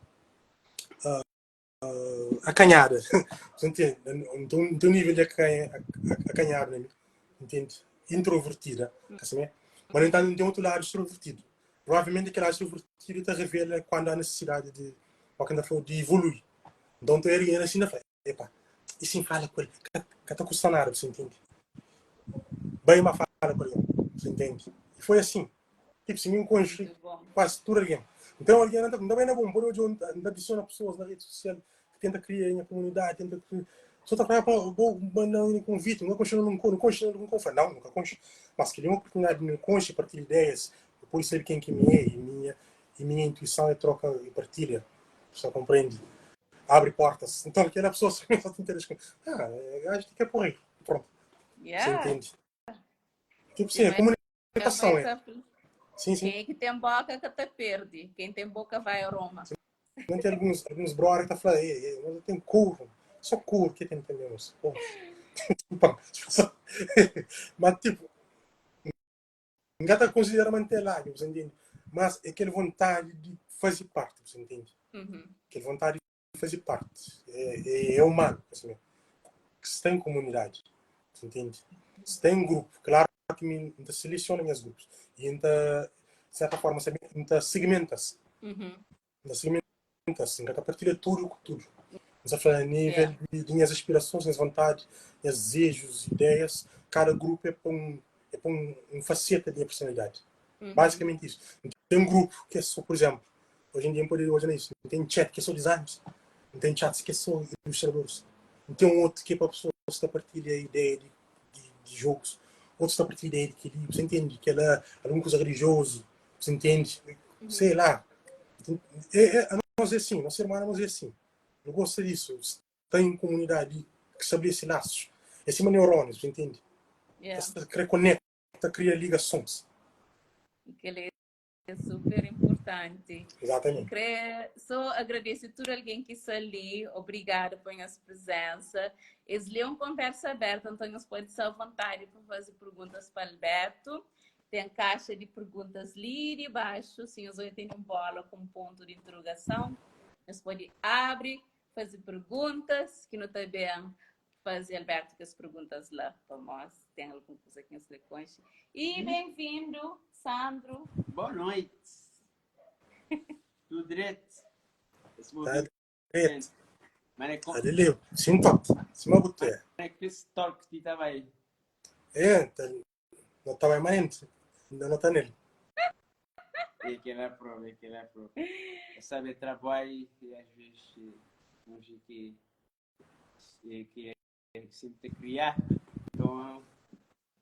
[SPEAKER 2] acanhada, você entende? Então, tem um nível de acanhado, né? Entende? Introvertida, assim, né? Mas, no entanto, tem outro lado extrovertido. Provavelmente aquele lado extrovertido te revela quando há necessidade de, ou quando falou, de evoluir. Então, tu era assim, na epa, e sim fala com ele, que está custando nada, você entende? Bem uma fala com ele, você entende? E foi assim. Tipo, se me encontro quase tudo alguém. Então, alguém não também não é bom, por hoje eu adiciona pessoas na rede social que tenta criar a comunidade, tenta criar. Só está falando, vou mandar um convite, nunca conheço, não não conheço, não conheço, não, nunca conheço. Mas queria uma oportunidade de me conhecer, partilhar ideias, depois saber quem que me é e minha intuição é troca e partilha. Você compreende? Abre portas. Então, aquela pessoa só te interessa. Ah, acho que é por aí. Pronto. Você entende? Tipo sim, a comunicação é.
[SPEAKER 1] Sim. Quem é que tem boca que te perde. Quem tem boca vai a Roma.
[SPEAKER 2] Não tem alguns brother que tá falando, ei, ei, mas eu tenho couro. Só couro que tem também. Mas tipo, ninguém tá considera manter lá, você entende? Mas é aquela vontade de fazer parte, você entende? Aquela vontade de fazer parte. É humano, assim, que se tem comunidade, você entende? Se tem um grupo, claro que me seleciona meus grupos e então, de certa forma, então segmenta-se. Então segmenta-se, então partilha tudo com tudo. Mas a falar a nível de minhas aspirações, minhas vontades, meus desejos, ideias, cada grupo é para um faceta da minha personalidade. Basicamente isso. Tem um grupo que é só, por exemplo, hoje em dia pode hoje não é isso. Tem chat que é só designers, tem chats que é só ilustradores. N ten otu ki é pa pesoas ta partilha ideia di, di, di jogus, otus ta partilha ideia di kel-li, bu entende? Kel-la, algun kuza religiozu, bu entende? Sei lá. É, é, a nós é assim, nosso irmão, nós é assim. Eu gosto disso. Tem comunidade que estabelece laços. É sima neurónios, bu entende?
[SPEAKER 1] Yeah.
[SPEAKER 2] Es ta kre konekta, kria ligasons.
[SPEAKER 1] Kel é super importanti.
[SPEAKER 2] Exatamente.
[SPEAKER 1] Kre só agradece tudo alguém que está ali. Obrigada por nhos presença. Es li é um conversa aberta, então nhos pode estar à vontade para fazer perguntas para Alberto. Tem caixa de perguntas ali de baixo. Se nhos tem um bola com um ponto de interrogação, nhos pode abrir, fazer perguntas, que não está bem faze Alberto kes perguntas la pa mos, se ten algun kuza ki nhos kre konxe. E ben-vindu, Sandro.
[SPEAKER 3] Boa noite. Tudo direto? Esse
[SPEAKER 2] Tá
[SPEAKER 3] movimento.
[SPEAKER 2] direto.
[SPEAKER 3] Mas é com
[SPEAKER 2] Tá de Sim, top. Sima bu te.
[SPEAKER 3] é que esse toque ti tá bem.
[SPEAKER 2] É, tá, não tá bem manente. Ainda não tá nele.
[SPEAKER 3] É que é prova, é que é prova. Sabe, trabalho e às vezes não sei que que é sempre a criar, então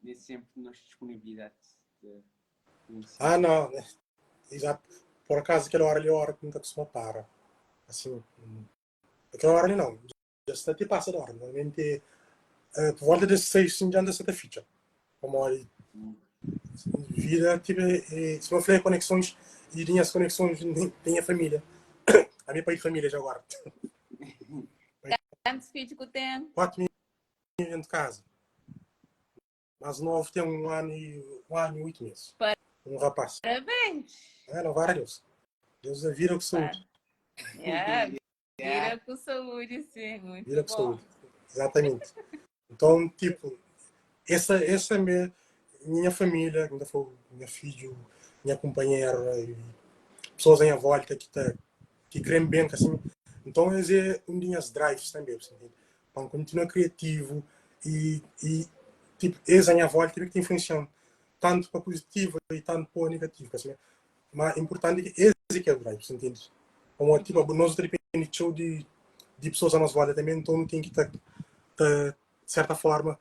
[SPEAKER 3] nem sempre nós disponibilidade de
[SPEAKER 2] Ah, não. Exato. Por acaso, aquela hora ali é a hora que nunca costuma para. Assim, aquela hora ali não. Já está te passa da hora. Normalmente, por volta das 6, sim, já anda a ficha. Como hora vida, tipo, se eu falei conexões, e tinha as conexões, tem a família. A minha pai de família já agora.
[SPEAKER 1] Quantos filhos que tem?
[SPEAKER 2] 4 meninos dentro de casa. Mais novo tem 1 ano e 8 meses. Um rapaz.
[SPEAKER 1] Parabéns!
[SPEAKER 2] É, louvar a Deus. Deus a vira com saúde.
[SPEAKER 1] Yeah, vira com saúde, sim. Muito
[SPEAKER 2] Vira com
[SPEAKER 1] bom.
[SPEAKER 2] saúde. Exatamente. Então, tipo, essa é minha família, ainda foi minha filho, minha companheira e pessoas em volta que tá, que querem bem, que assim. Então, esse é um dos minhas drives também, você entende? Para continuar criativo e tipo, esse à minha volta que te influenciam tanto para positivo e tanto para negativo, assim. Mas importante é que esse que é o drive, você entende? Como, tipo, nós depende de pessoas à nossa volta também, então tem que estar, tá, de certa forma,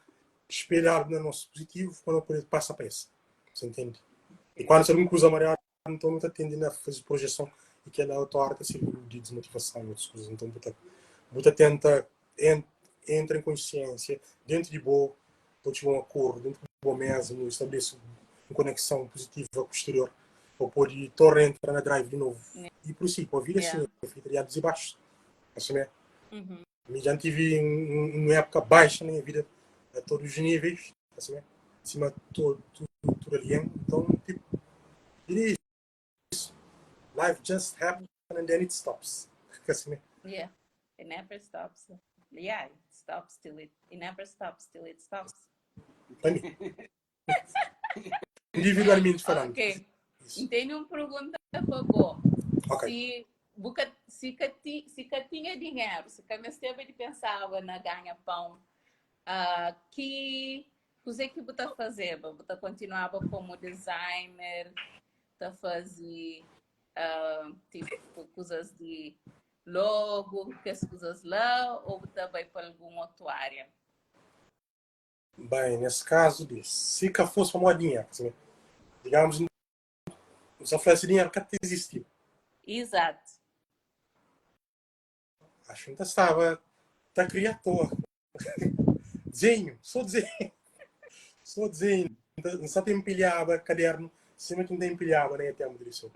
[SPEAKER 2] espelhar no nosso positivo quando poder passar para esse. Você entende? E quando você não cruza amarelo, então não está tendendo a fazer projeção e que ela autora servir de desmotivação e outras coisas. Então, você tenta entra em consciência dentro de boa, pode um acordo, dentro de boa mesmo, estabelece uma conexão positiva com o exterior, ou pode tornar entrar na drive de novo. E por isso, a vida assim, fica de altos e baixos. Assim, né? Já tive uma época baixa na minha vida, a todos os níveis, assim, né? Acima de tudo, tudo, tudo ali. Então, tipo, it is. Life just happens and then it stops. Assim, né?
[SPEAKER 1] Yeah, it never stops. Yeah, it stops till it never stops till it stops.
[SPEAKER 2] Para mim. Individualmente falando.
[SPEAKER 1] Ok.
[SPEAKER 2] Isso.
[SPEAKER 1] Tenho uma pergunta para você.
[SPEAKER 2] Ok.
[SPEAKER 1] Se ka tinha dinheiro, se ka mesteba de pensava na ganha pão, que coisa que você tá fazendo? Você continuava como designer, tá fazer tipo coisas de logo, que as coisas lá, ou você vai para alguma outra área?
[SPEAKER 2] Bem, nesse caso, se que fosse uma dinheiro, assim, digamos, se oferece dinheiro que até existiu.
[SPEAKER 1] Exato.
[SPEAKER 2] Acho que ainda estava, está criado à toa. Desenho, só desenho. Só desenho. Não só tem empilhava caderno, sempre que não tem empilhava nem tempo disso.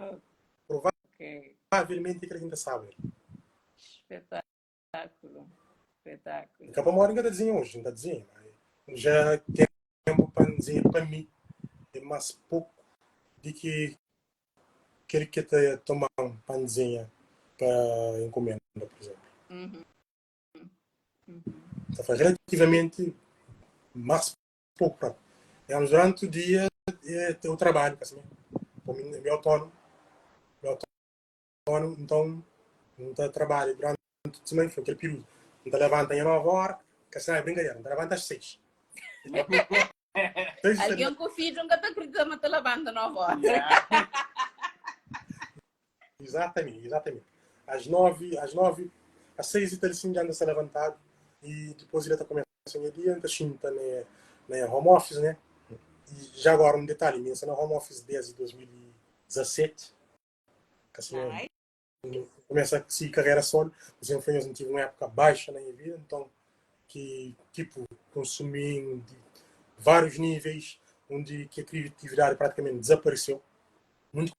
[SPEAKER 2] Provavelmente que a gente sabe.
[SPEAKER 1] Espetáculo. Espetáculo.
[SPEAKER 2] Daqui a pouco ainda desenho hoje, ainda desenho. Já tempo para desenhar para mim é mais pouco de que aquele que te tomar um para desenhar para encomenda, por exemplo. Então, relativamente mais pouco. Para. Digamos, durante o dia é o trabalho, assim, meu autônomo, meu autônomo, então não tá trabalho durante a semana, foi aquele período. Não levanta às 9 horas, que assim, é brincadeira, não levanta às 6.
[SPEAKER 1] Alguém com filho nunca está acreditando que levanta 9 horas.
[SPEAKER 2] Exatamente, exatamente. Às 9, às 9, às 6 e tal, assim, já anda se levantado. E dipôs el ta kumesa nha dia, N ta xinta na na home office, né? E já agora um detalhe, mi N sta na home office desde 2017. Assim,
[SPEAKER 1] Nice.
[SPEAKER 2] começa a seguir carreira solo, mas eu foi, eu tive uma época baixa na minha vida, então que tipo consumi de vários níveis, onde que a criatividade praticamente desapareceu. Muita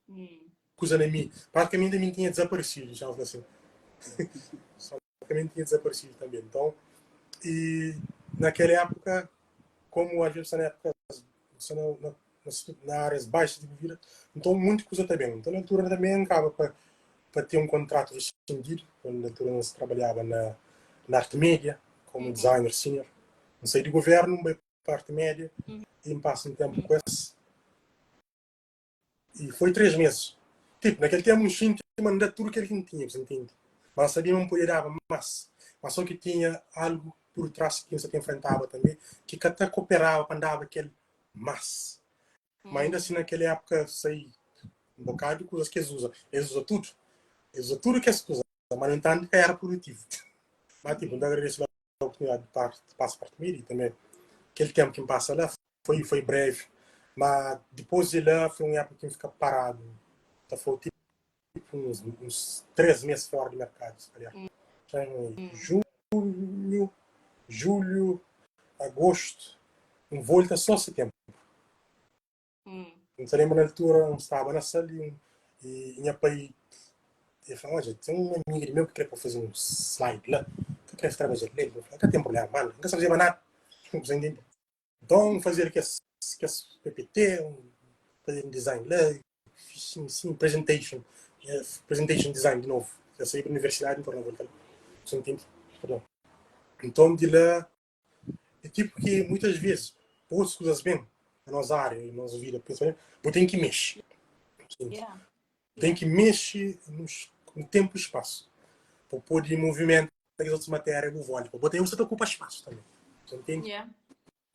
[SPEAKER 2] coisa na mim, praticamente a mim tinha desaparecido, já assim. Praticamente tinha desaparecido também. Então, e naquela época, como às vezes na época, na, na, na áreas baixas de vida, então muita coisa também. Então, na altura também acaba para ter um contrato rescindido, quando na altura não se trabalhava na arte média, como designer senior. Não saí do governo, veio para a arte média e me passo um tempo com esse. E foi 3 meses. Tipo, naquele tempo um tinha que mandar tudo que ele tinha, você entende? Mas sabia não podia dar mais. Mas só que tinha algo por trás que você enfrentava também, que até cooperava para andar aquele mas. Mas ainda assim, naquela época, sei um bocado de coisas que eles usam. Eles usam tudo. Eles usam tudo que eles usam. Mas, no entanto, era produtivo. Mas, tipo, não agradeço a oportunidade de passar para mim e também aquele tempo que me passa lá foi breve. Mas depois de lá foi uma época que eu fica parado. Então, foi tipo uns 3 meses fora do mercado, se calhar. Então, junho, julho, agosto, em volta só setembro. Não se lembra na altura, eu estava na sala e minha pai ele falou, olha, tem um amigo meu que quer para fazer um slide lá, que quer trabalhar nele. Eu falei, não tem problema, mano, não quer fazer mais nada. Você entende? Então, fazer aqui esse PPT, fazer um design lá, sim, sim, presentation, presentation design de novo. Já saí para a universidade, então não vou Você entende? Perdão. Então, de lá, é tipo que muitas vezes, por coisas bem, na nossa área, na nossa vida, principalmente, você tem que mexer. Tem que mexer no tempo e espaço. Para poder movimentar as outras matérias do vôlei. Para botar você ocupa espaço também. Você entende?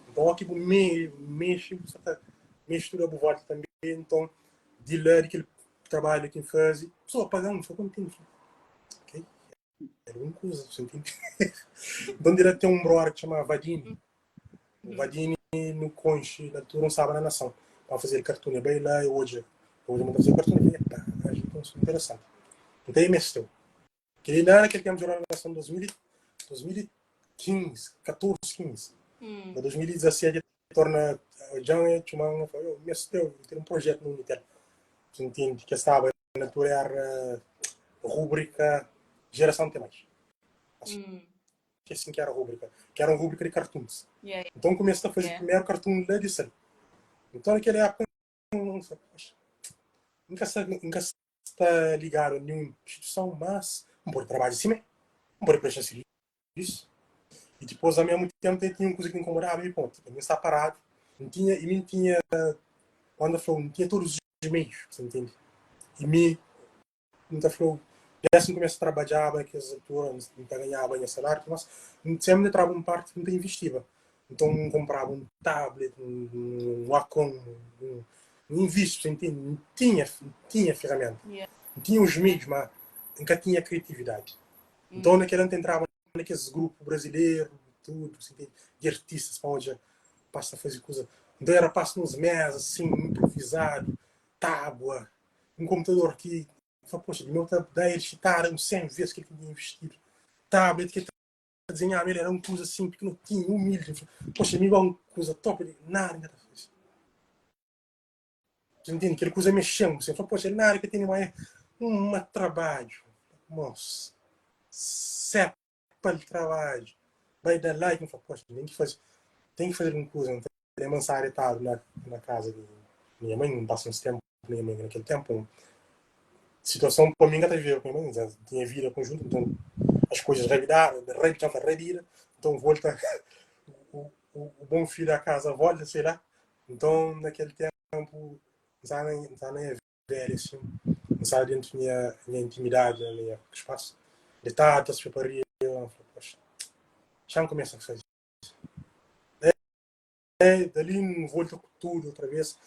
[SPEAKER 2] Então, aqui me mexe, você tá mistura o vôlei também. Então, de lá, aquele trabalho que faz, pessoa pagando, foi contente. Ok? Era uma coisa, você entende? Então, de lá tem um brother que chama Vadini. O Vadini no Conche, na altura, não estava na nação. Para fazer cartoon, é bem lá e hoje. Hoje eu fazer cartoon, e pá, então, isso é interessante. Então, aí mexeu. Que ele lá naquele tempo de na nação 2015, 14, 15. Em 2017, torna já é chamando, falou, mexeu, tem um projeto no Unitel. Você entende? Que estava na altura era rubrica Geração T+. Que assim que era a rubrica, que era uma rubrica de cartoons. Então comecei a fazer o primeiro cartoon lá de Sal. Então naquela época, não sei, poxa, nunca está ligado a nenhuma instituição, mas não pode trabalhar assim, não pode prestar serviço. E depois, ao mesmo tempo, tinha uma coisa que me incomodava e ponto. Eu estava parado, não tinha, e não tinha, quando falou, não tinha todos os meios, você entende? E me, não falou, assim começa a trabalhar, que as alturas não ganhava bem salário, mas sempre entrava uma parte que não investia. Então comprava um tablet, um Wacom, um invisto, você entende? Não tinha ferramenta. Não tinha os meios, mas nunca tinha criatividade. Então naquele ano entrava naqueles grupos brasileiros, tudo, você entende? De artistas para onde passa a fazer coisa. Então era passo nos meses, assim, improvisado, tábua, um computador que, falei, poxa, de meu tá da ele uns 100 vezes que ele tinha investido. Tablet que ele tá desenhar, ele era uma coisa assim, pequenotinho, humilde. Poxa, me igual uma coisa top, ele nada ainda fez. Você entende? Aquela coisa mexendo. Você fala, poxa, ele na área que tem mais um trabalho. Moço, cepa de trabalho. Vai dar like, eu falo, poxa, tem que fazer alguma coisa. Não tem mansar e na casa de minha mãe, não passa uns tempo com minha mãe naquele tempo. Situação para mim, até viver com minha mãe, tinha vida conjunta, então as coisas revidaram, revira, então volta, o bom filho à casa volta, sei lá. Então, naquele tempo, não nem velho assim, não estava dentro da minha intimidade, da minha espaço. De tata, se preparia, eu falei, poxa, já não começa a fazer isso. É, dali volta com tudo outra vez.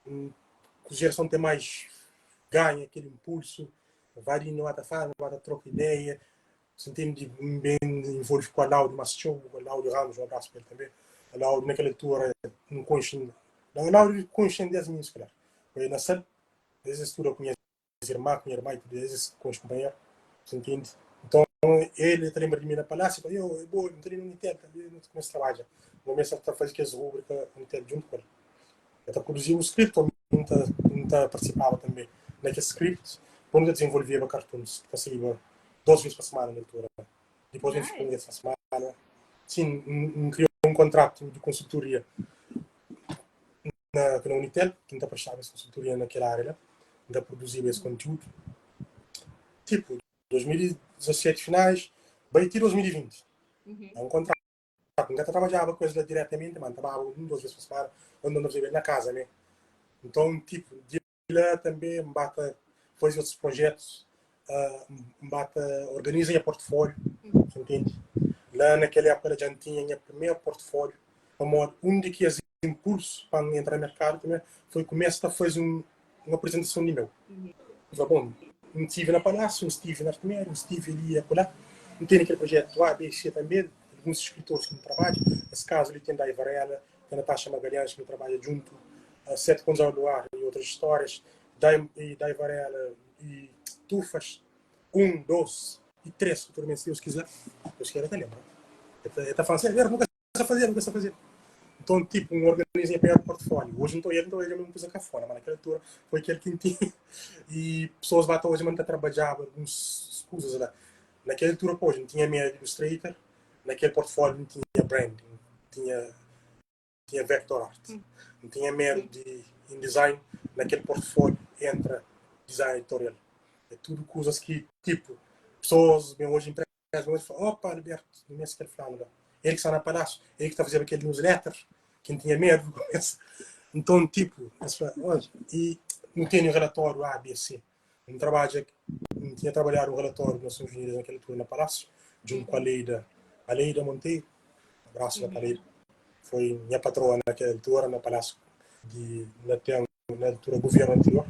[SPEAKER 2] A geração tem mais ganha aquele impulso, vai não vai falar, não vai trocar ideia. Você entende? N ben envolve ku Alaudio mas txeu, Alaudio Ramos, um abraço pa el tanbe. Alaudio naquela altura N konxe, Alaudio konxe N 10 minus se calhar. Foi na sal, es estuda ku nha irmã, ku nha irmã e tudo, es konxe kunpanheru, você entende? Então ele ta lembra di mi na palácio, fala, yo, bo, N ta li na Unitel, tanbe nu ta kumesa trabadja. N kumesa ta faze kes rubrika Unitel djuntu ku el. El ta produziba o script, ami N ta, N ta partisipaba tanbe na kes script, pa nu ta dizenvolveba cartoons, ki ta saiba dos ves pa semana na altura. Dipôs N fika un ves pa semana. Sin, N kria un kontratu di konsultoria na, na Unitel, ki N ta prestaba es konsultoria na kel área la. N ta produziba es kontiúdu. Tipu, 2017 finais, bai ti 2020. É un kontratu. N ka ta trabadjaba ku es la diretamenti, ma N ta baba un, dos ves pa semana, ô N ta fazeba el na kaza mê. Nton, tipu, di la tanbe N ba ta faze otus projetus, N ba ta organiza nha portfóliu, ta ntende? La na kel époka la dja N tinha nha primeru portfóliu, pamodi un di kes inpulsu pa N entra na merkadu tanbe foi kumesa ta faze un aprizentason di meu. N fla, bon, N stive na Palásiu, N stive na Artemériu, N stive li e akolá, N tene kel projetu A, B, C tanbe, alguns skritoris ki N trabadja, es kazu li ten Dai Varela, ten Natasha Magalhães ki nu trabadja djuntu, Sete Contos ao Luar e Outras Histórias, Dai, Dai Varela e Tufas, 1, 2 e 3, futuramente, se Deus quiser. Deus queira, ta lembra. El ta fala assim, Alberto, nunca sa fazer, nunca sa fazer. Então, tipo, um organiza nha primeiro portfólio. Hoje não estou ele, não estou ele, mesmo coisa cafona, mas naquela altura foi aquele que tinha. E pessoas lá hoje, mas não trabalhava algumas coisas lá. Naquela altura, pô, não tinha medo de Illustrator, naquele portfólio não tinha branding, não tinha, tinha vector art, não tinha medo de InDesign, naquele portfólio entra design editorial. É tudo coisas que, tipo, pessoas, bem, hoje empresas, hoje falam, opa, Alberto, não me aquele falando lá. Ele que está na Palácio, ele que está fazendo aquele newsletter, quem tinha medo começa. Então, tipo, eles falam, olha, e não tem nenhum relatório A, B, C. Não trabalha, não tinha trabalhado um relatório de Nações Unidas naquela altura na Palácio, junto com a Leida, a Leida Monteiro, um abraço lá para a Leida, foi minha patroa naquela altura, na Palácio, de, na, tem, na altura, governo anterior.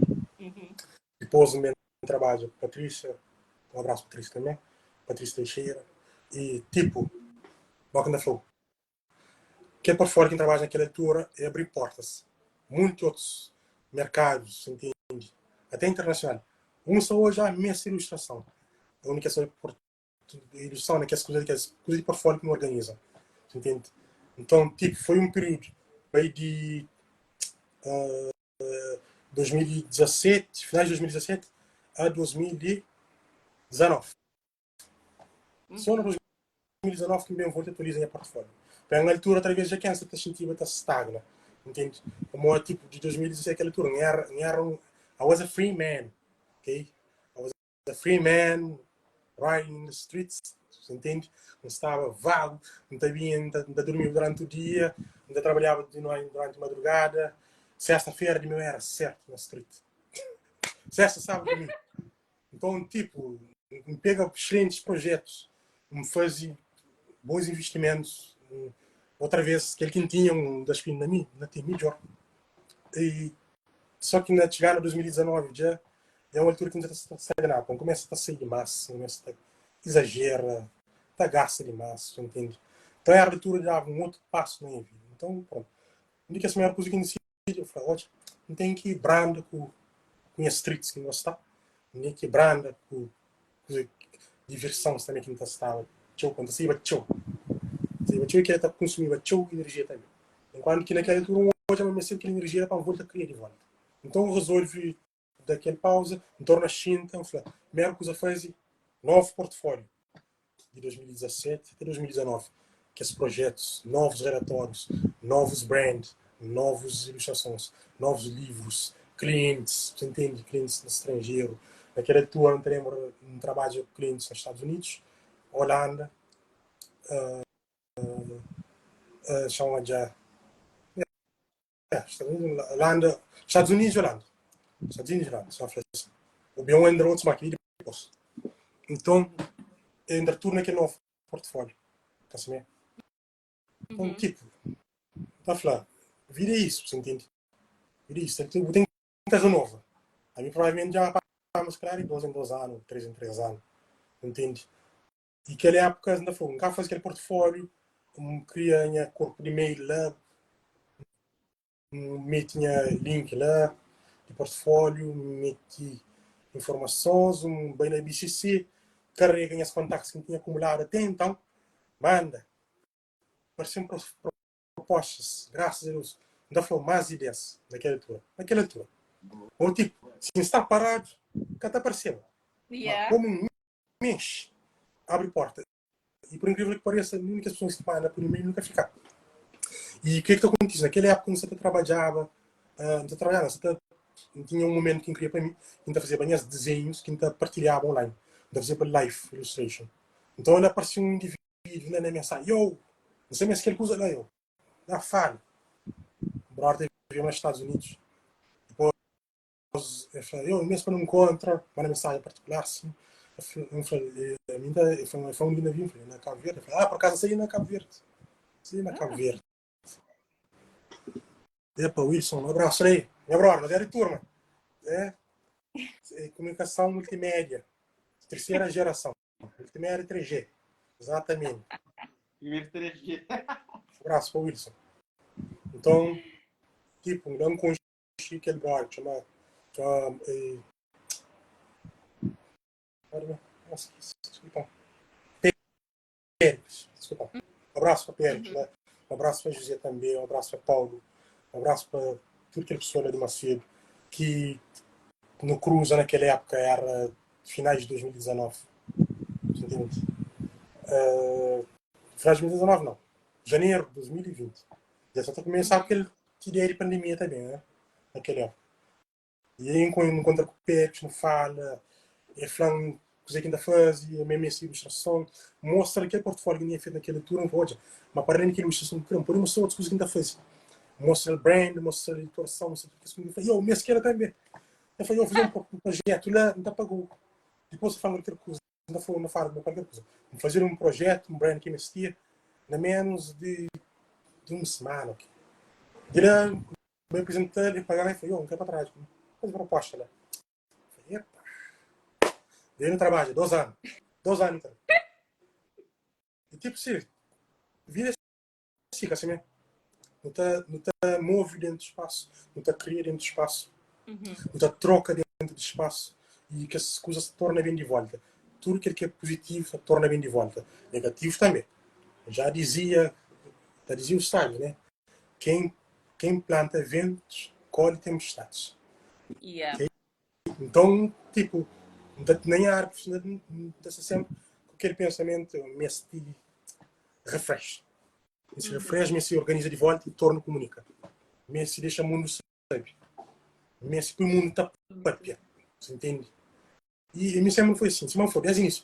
[SPEAKER 2] Depois, meu trabalho com Patrícia, um abraço Patrícia também, Patrícia Teixeira, e tipo, Boca na Flow. Kel portfólio ki N trabadja nakel altura é abri portas munti otus merkadus, entende? Até internasional. Un sta oja ah meste ilustrason. É un kes ilustrason na kes kuza kes kuza di portfólio ki nu organiza, entende? Nton, tipo, foi un períodu bai di uh, 2017, finais de 2017 a 2019. Só na 2019 ki N ben volta atualiza nha portfólio. Pa N altura, talvez dja kensa ta xintiba ta stagna, entende? Pamodi, tipo, di 2017 kel altura, N era, N era un, I was a free man, ok? I was a free man riding in the streets, entende? N staba vago, N ta binha, N ta, N ta durmiba durante o dia, N ta trabalhaba di noite durante madrugada. Sexta-feira di meu era certo na street. Sexta, sábado, domingo. Então, tipo, N pega excelentes projetos, N faze bons investimentos. Outra vez, kel ki N tinha um das na mi, na tem midjor. E só que na chegar na 2019 já é uma altura que N já ta stagnado, N começa a sair demais, N começa a exagera, ta gasta demais, entende? Então era a altura de dar um outro passo na minha vida. Então, pronto. Um di kes maior kuza ki N decidi, eu fala, olha, N ten ki branda ku ku nha streets ki N gosta, N ten ki branda ku kuza diversão também ki N ta staba txeu, N ta saiba txeu, saiba txeu e ki ta konsumiba txeu energia também. Enquanto ki naquela altura N odja ma meste kel energia pa N volta kria di volta. Então N resolvi da kel pausa, N torna xinta, N fla, primeru kuza faze novu portfólio di 2017 até 2019, kes projetus, novus relatórius, novus brand, novus ilustrasons, novus livrus, klientis, bu ta intende, klientis na stranjeru. Na kel altura N ta lenbra N trabadja ku klientis na Stadus Unidus, Holanda, txoma dja Holanda, Estados Unidos e Holanda. Estados Unidos e Holanda, só fla assim. O B1 entra outros máquinas depois. Então, entra tudo naquele novo portfólio. Tá sabendo? Então, uhum. tipo, tá falar, vida é isso, você entende? Vida é isso. Tem, tem que renova. A mim provavelmente já mas claro, de dois em dois anos, três em três anos. Entende? I kel époka, N ta fla, N ka faze kel portfóliu, N kria nha korpu di mail la, N meti nha link la di portfóliu, N meti informasons, N bai na BCC, karega nhas kontaktus ki N tinha akumuladu até então, manda. Parse-m propostas, graças a Deus, N ta fla-u más di 10 na kel altura. Na kel altura. Ou tipo, si N sta paradu, ka ta parseba. Ma
[SPEAKER 1] Yeah.
[SPEAKER 2] komu N mexe, abri porta. E por incrível que pareça, nenhum kes pessoas que manda por e-mail nunca fica. E o que é que ta acontece? Naquela época, N sa ta trabadjaba, ah, N ta trabadjaba, N sa ta, N tinha um momento que N queria pa mi, N ta fazeba nhas desenhos que N ta partilhaba online. N ta fazeba live illustration. Então, lá aparecia um indivíduo na na mensagem, yo, N sa meste kel kuza lá, yo. Na fala. O brother vive nos Estados Unidos. Depois, ele fala, yo, mesmo para não encontra, manda mensagem particular, sim. Eu falei, a mim tá, eu falei, foi um dia na vinha, falei, na Cabo Verde. Eu falei, ah, por acaso saí na Cabo Verde. Saí na Cabo Verde. Epa, Wilson, um abraço aí. Meu brother, nós é de turma. É, é comunicação multimédia. Terceira geração. Multimédia 3G. Exatamente.
[SPEAKER 3] Primeiro 3G.
[SPEAKER 2] Um abraço para o Wilson. Então, tipo, não conheci aquele brother, chama, chama, eh, nossa, desculpa. Pérez, desculpa. Um abraço para Pérez, né? Um abraço para José também, um abraço para Paulo, um abraço para tudo aquele pessoal lá de Macedo que no cruza naquela época era finais de 2019. Entende? Uh, finais de 2019 não. Janeiro de 2020. Já só está começar aquele ideia de pandemia também, né? Naquela época. E aí encontra com o Pérez, não fala, é falando coisa que ainda faz, e a mesma essa ilustração, mostra aquele portfólio que tinha feito naquela altura, não pode, mas para além daquela ilustração, não pode mostrar outras coisas que ainda faz. Mostra o brand, mostra a editoração, mostra tudo que ainda faz. E eu, mesmo que era também. Eu falei, eu vou fazer um projeto lá, não pagou. Depois eu falo qualquer coisa, não falo, não falo qualquer coisa. Vou fazer um projeto, um brand que investia, na menos de, de uma semana. Ok. De lá, me apresentar e pagar, e falei, eu não quero para trás. Fazer proposta lá. Falei, epa. Daí no trabalho, 2 anos. 2 anos, então. E tipo, se vida fica assim mesmo. Não tá move dentro do espaço, não tá cria dentro do espaço, não tá troca dentro do espaço e que as coisas se tornam bem de volta. Tudo aquilo que é positivo se torna bem de volta. Negativo também. Já dizia o sábio, né? Quem planta ventos, colhe tempestades. Okay? Então, tipo, não tá nem a árvore, não tá sempre com aquele pensamento, mesti refresh. Esse refresh me se organiza de volta e torna comunica. Me se deixa o mundo sabe. Me se o mundo tá papia. Você entende? E mim sempre foi assim. Se não for, desde o início,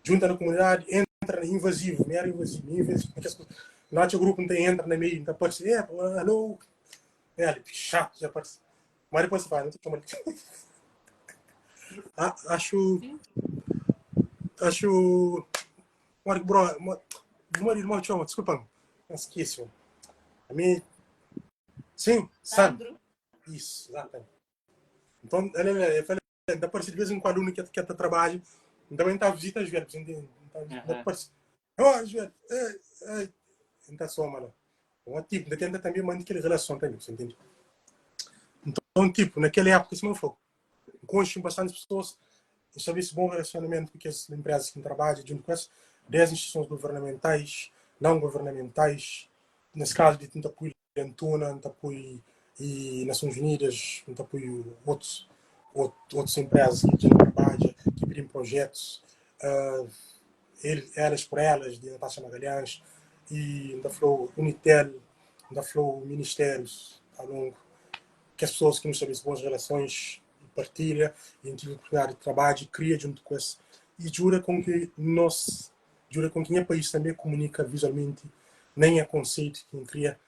[SPEAKER 2] junta na comunidade, entra invasivo, me era invasivo, invasivo. Nosso grupo não tem entra na meio, não pode ser, é, alô, é, chato, já pode ser. Mas depois você vai, não tem como. Acho, acho, bro, meu irmão chama, desculpa, esqueci. A mim, sim, Sandro. Isso, exatamente. Então, ele, ele, eu falei, aparece de vez em quando aluno que que trabalho, também está a visita às vezes, entende? Então, aparece, oh, às vezes, é, é, então só, mano. Então, tipo, tenta também manter aquela relação também, você entende? Então, tipo, naquela época, isso não foi. Conheço bastante pessoas, estabelece bom relacionamento com as empresas que trabalham junto com essas, 10 instituições governamentais, não governamentais, nesse caso de tanto apoio de Antuna, tanto apoio e Nações Unidas, tanto apoio outros, outras empresas que trabalham, que pedem projetos, ele, elas por elas, de Natasha Magalhães, e ainda falou Unitel, ainda falou ministérios ao longo, que as pessoas que nos estabelecem boas relações partilha, e tive oportunidade de trabalho e cria junto com esse, e jura com que nós, jura com que o país também comunica visualmente, nem é conceito que cria,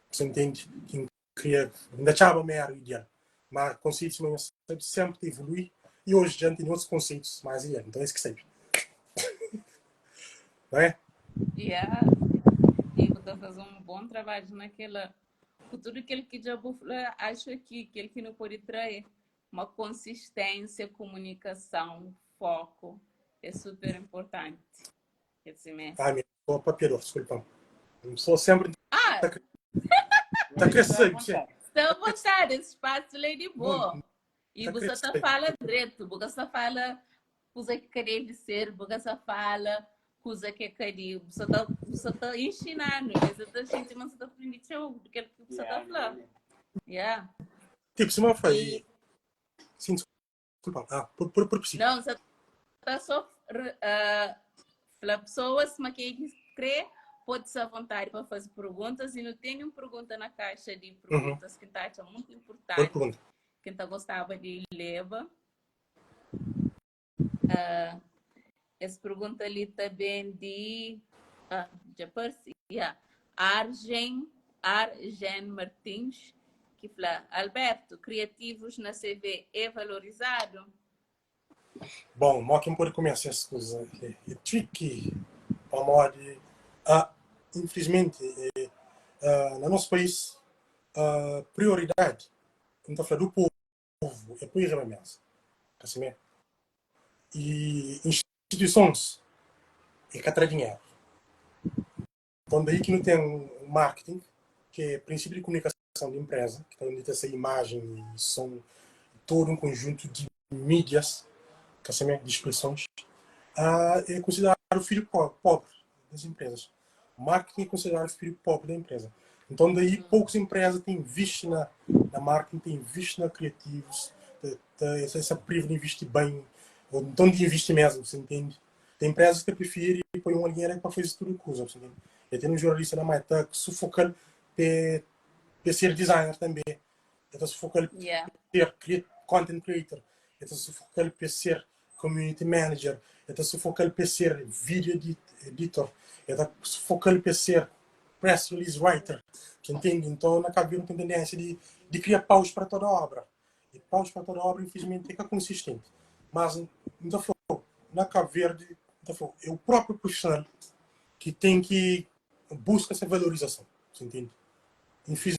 [SPEAKER 2] você entende, que cria, ainda chama era o ideal, mas conceitos não sempre evolui, e hoje já tem outros conceitos mais ideal, então é isso que sempre. Não é?
[SPEAKER 1] Yeah. E você faz um bom trabalho naquela. Com tudo aquilo que já vou acho que aquele que não pode trazer uma consistência, comunicação, foco é super importante. Quer dizer, me.
[SPEAKER 2] Ah, mi sou papiador, desculpa. Sou sempre
[SPEAKER 1] Ah,
[SPEAKER 2] tá, tá crescendo, sim.
[SPEAKER 1] Está à vontade, esse espaço é de boa.
[SPEAKER 2] Bom,
[SPEAKER 1] E
[SPEAKER 2] tá
[SPEAKER 1] você tá
[SPEAKER 2] crescendo.
[SPEAKER 1] fala direto, você só fala coisa que deve ser, você só fala coisa que é que você tá, você tá ensinando, você tá sentindo, mas você tá aprendendo do que você tá falando. Yeah.
[SPEAKER 2] Tipo, se não foi.
[SPEAKER 1] E,
[SPEAKER 2] Sim, desculpa. Ah, por, por, por
[SPEAKER 1] não, você tá só uh, falar pessoas, mas quem crê pode ser à vontade para fazer perguntas e não tem nenhuma pergunta na caixa de perguntas que tá muito
[SPEAKER 2] Boa
[SPEAKER 1] importante.
[SPEAKER 2] pergunta.
[SPEAKER 1] Quem tá gostava de ler. Uh, essa pergunta ali também de ah, já apareci, yeah. Argen, Argen Martins, que fala, Alberto, criativos na CV é valorizado?
[SPEAKER 2] Bom, mo quem pode começar essa coisa é, é tricky, pamodi, ah, infelizmente, é, ah, no nosso país, a prioridade, não está falando do povo, é pôr na mesa. Assim mesmo. E instituições é que atrai dinheiro. Então, daí que não tem o marketing, que é princípio de comunicação de empresa, que está onde tem essa imagem e som, todo um conjunto de mídias, que assim, de expressões, ah, é considerado o filho pobre das empresas. O marketing é considerado o filho pobre da empresa. Então, daí, poucas empresas têm visto na, na marketing, têm visto na criativos, essa, essa priva de investir bem, ou então de investir mesmo, você entende? Tem empresas que preferem pôr um alguém para fazer tudo coisa, você entende? Eu tenho um jornalista na Maita que sufoca para ser designer também. Eu estou sufocando
[SPEAKER 1] Yeah.
[SPEAKER 2] ser content creator. Eu estou sufocando para ser community manager. Eu estou sufocando para ser video editor. Eu estou sufocando para ser press release writer. Você entende? Então, na Cabo Verde tem tendência de, de criar paus para toda obra. E paus para toda obra, infelizmente, é que é consistente. Mas, então, na Cabo Verde, então, é o próprio profissional que tem que busca essa valorização. Você entende? Infelizmente,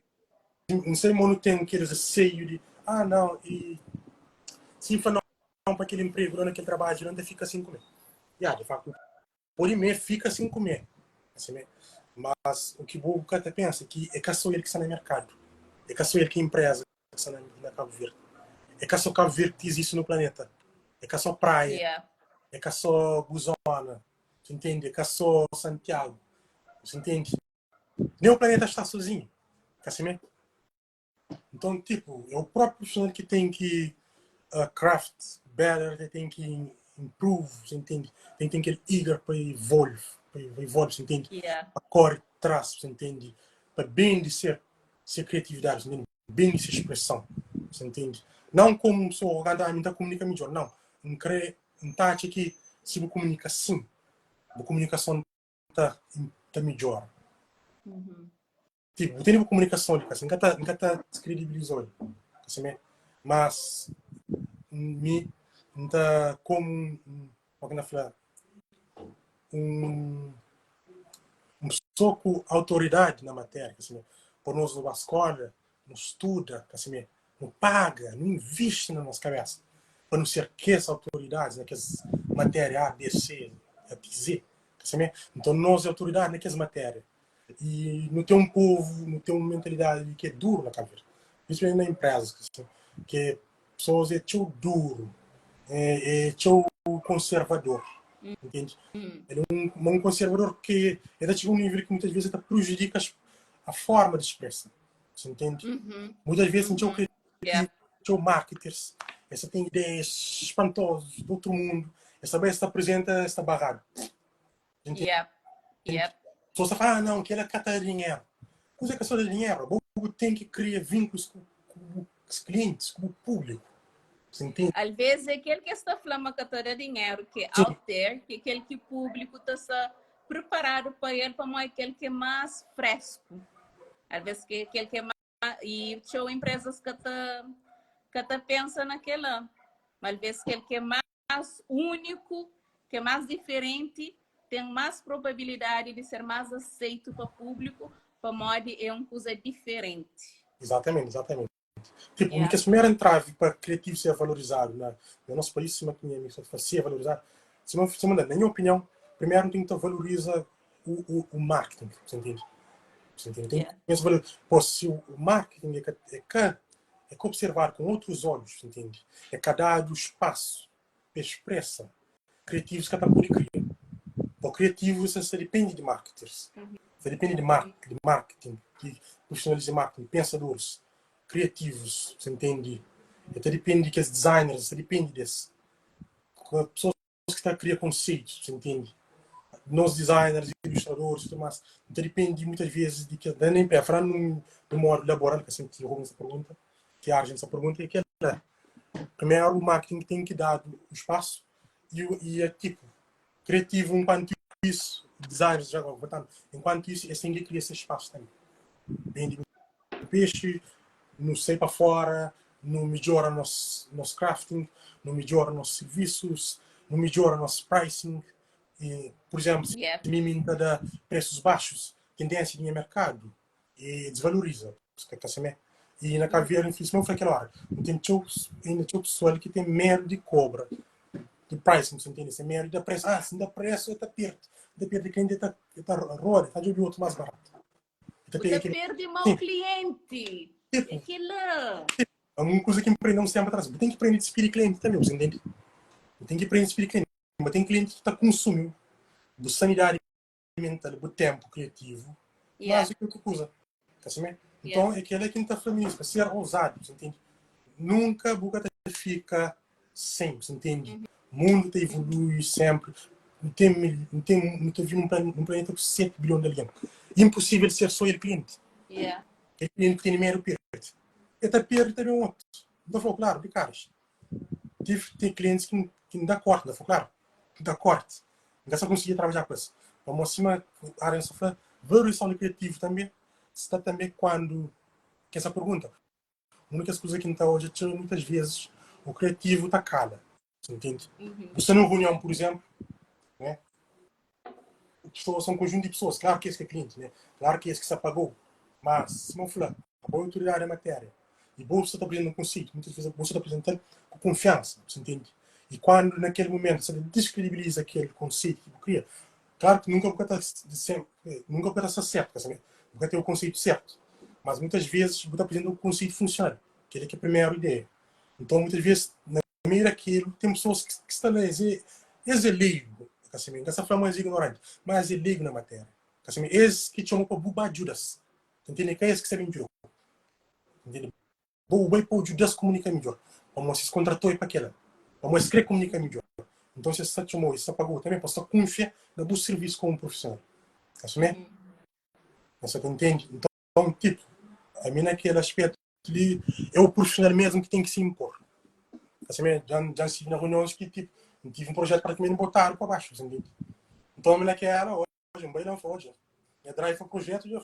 [SPEAKER 2] não sei, não tem aquele receio de, ah, não, e se for não para aquele emprego, não naquele trabalho, não fica sem comer. Yeah, de facto, por mim fica sem comer. Assim, né? Mas o que o cara pensa é que é que só ele que está no mercado, é que só ele que é empresa que está na, na Cabo Verde, é que só Cabo Verde que existe no planeta, é que só praia,
[SPEAKER 1] Yeah.
[SPEAKER 2] é que só Guzona, você entende? É que só Santiago, você entende? Nem o planeta está sozinho, assim mesmo? Então, tipo, é o próprio profissional que tem que uh, craft better, tem que improve, você entende? Tem, tem que ir eager para evolve, para evolve, você entende?
[SPEAKER 1] Yeah.
[SPEAKER 2] Para correr atrás, você entende? Para bem de ser, ser criatividade, você entende? Bem de ser expressão, você entende? Não como sou arrogante, ah, não tá comunica melhor, não. Não crê, não tá que se você comunica assim, a comunicação tá, tá melhor.
[SPEAKER 1] Uhum.
[SPEAKER 2] Tipo, tem uma comunicação ali, assim, nunca tá, nunca tá descredibilizou, assim, né? Mas me tá como um, como é que fala, um um pessoa com autoridade na matéria, assim, né? Por nós na escola, não estuda, assim, né? Não paga, não investe na nossa cabeça, para não ser que as autoridades naquelas matéria A, B, C, A, Z, assim, né? Então nós é autoridade naquelas matérias. E não tem um povo, não tem uma mentalidade que é duro na Cabo Verde. Principalmente na empresa, assim, que pessoas é tão duro, é, é tão conservador, entende? Ele é um, um conservador que ele chega a um nível que muitas vezes até prejudica a forma de expressão, você entende?
[SPEAKER 1] Uhum.
[SPEAKER 2] Muitas vezes não tem o criativo,
[SPEAKER 1] Yeah.
[SPEAKER 2] tem o marketers, essa tem ideias espantosas do outro mundo, essa vez está apresenta esta barrada. Entende?
[SPEAKER 1] Yeah. Yeah.
[SPEAKER 2] Só você fala, ah, não, que ela cata dinheiro. Coisa que é só de dinheiro. O tem que criar vínculos com, com os clientes, com o público. Você entende?
[SPEAKER 1] Às vezes é aquele que está falando que está dinheiro, que é
[SPEAKER 2] Sim.
[SPEAKER 1] out there, que é aquele que o público está preparado para ele, para aquele que é mais fresco. Às vezes que é aquele que é mais... E tinha empresas que tá, que tá pensa naquela. Mas às vezes aquele que é mais único, que é mais diferente, tem mais probabilidade de ser mais aceito para o público, para modo é uma coisa diferente.
[SPEAKER 2] Exatamente, exatamente. Tipo,
[SPEAKER 1] Yeah.
[SPEAKER 2] que a primeira entrave para criativo ser valorizado na, no nosso país, se uma tinha ser valorizado, se uma, se uma, na minha opinião, Primeru nu ten ki ta valoriza o, o, o marketing, você entende? Você entende? Tem
[SPEAKER 1] Yeah.
[SPEAKER 2] que valor. Pô, se o marketing é que, é que, é que observar com outros olhos, você entende? É que dado espaço para expressa criativos que tá pode criar. O criativo você, você depende de marketers. Você depende de, mar, de marketing, de profissionais de marketing, pensadores, criativos, você entende? Até depende de que os designers, você depende desse. Pessoas que está a criar conceitos, você entende? Nós designers, ilustradores, tudo mais, então depende muitas vezes de que nem pé, falando num, num modo laboral, que sempre tive essa pergunta, que a essa pergunta é que ela, primeiro o marketing tem que dar o espaço e, e é tipo, criativo enquanto isso, designers já agora, portanto, enquanto isso, eles têm que criar esse espaço também. Vende peixe, não sei para fora, não melhora nosso, nosso crafting, não melhora nossos serviços, não melhora nosso pricing. E, por exemplo, se
[SPEAKER 1] Yeah.
[SPEAKER 2] mim está dá preços baixos, tendência de mercado e desvaloriza. E na Cabo Verde, infelizmente, foi aquela hora. Não tem ainda tinha pessoal que tem medo de cobra, de pricing, você entende? Tem medo de preço. Ah, se dá preço, está perto. Está perto, cliente está tá roda, está de outro mais barato. Tá
[SPEAKER 1] Você
[SPEAKER 2] aquele...
[SPEAKER 1] perde mau cliente.
[SPEAKER 2] Tipo,
[SPEAKER 1] Aquilo.
[SPEAKER 2] É uma coisa que empreendemos sempre atrás. Tem que aprender a despedir cliente também, você entende? Tem que aprender a despedir cliente. Mas tem cliente que está consumindo do sanidade mental, do tempo criativo,
[SPEAKER 1] Yeah.
[SPEAKER 2] mas aquilo que usa. Tá assim? Então, é aquele que está falando isso, para ser ousado, você entende? Nunca a fica sem, você entende? O mundo te evolui sempre. Não tem, não tem, não tem um planeta, um planeta com 7 bilhões de alguém. Impossível ser só ele cliente.
[SPEAKER 1] Yeah.
[SPEAKER 2] Aquele cliente que tem dinheiro perde. Ele perde também um outro. Não foi claro, de caras. Tive, tem clientes que, que não dá corte, não foi claro? Não dá corte. Não só conseguia trabalhar com isso. Vamos acima, a área só valorização do criativo também está também quando que essa pergunta. A única coisa que não está hoje é muitas vezes o criativo está cala. Você entende?
[SPEAKER 1] Uhum.
[SPEAKER 2] Você numa reunião, por exemplo, né? Pessoas são um conjunto de pessoas. Claro que esse que é cliente, né? Claro que esse que se apagou. Mas, se não falar, a boa autoridade é matéria. E você está apresentando um conceito. Muitas vezes você está apresentando com confiança, você entende? E quando naquele momento você descredibiliza aquele conceito que você cria, claro que nunca vai estar nunca vai estar certo, nunca tem o conceito certo. Mas muitas vezes você está apresentando um conceito funcional, que é a primeira ideia. Então, muitas vezes, na meio daquilo, tem pessoas que, que estão lá, eles é leigo, assim, essa forma é ignorante, mas é leigo na matéria. Assim, eles que chamam para buba Judas. Entende? Que é esse que sabem melhor. Entende? Bom, vai para o Judas comunica melhor. Como se contratou para aquela. Como escreve comunica melhor. Então, se você chamou, você pagou também, você confia no bom serviço como profissional. Assim,
[SPEAKER 1] Uhum.
[SPEAKER 2] Você entende? Então, tipo, a mim naquele aspecto ali, é o profissional mesmo que tem que se impor. Assim, já, já estive na reuniões que, tipo, tive um projeto praticamente botaram para baixo, você entende? Então, a mim naquela, hoje, um bailão hoje. Minha drive foi projeto, já...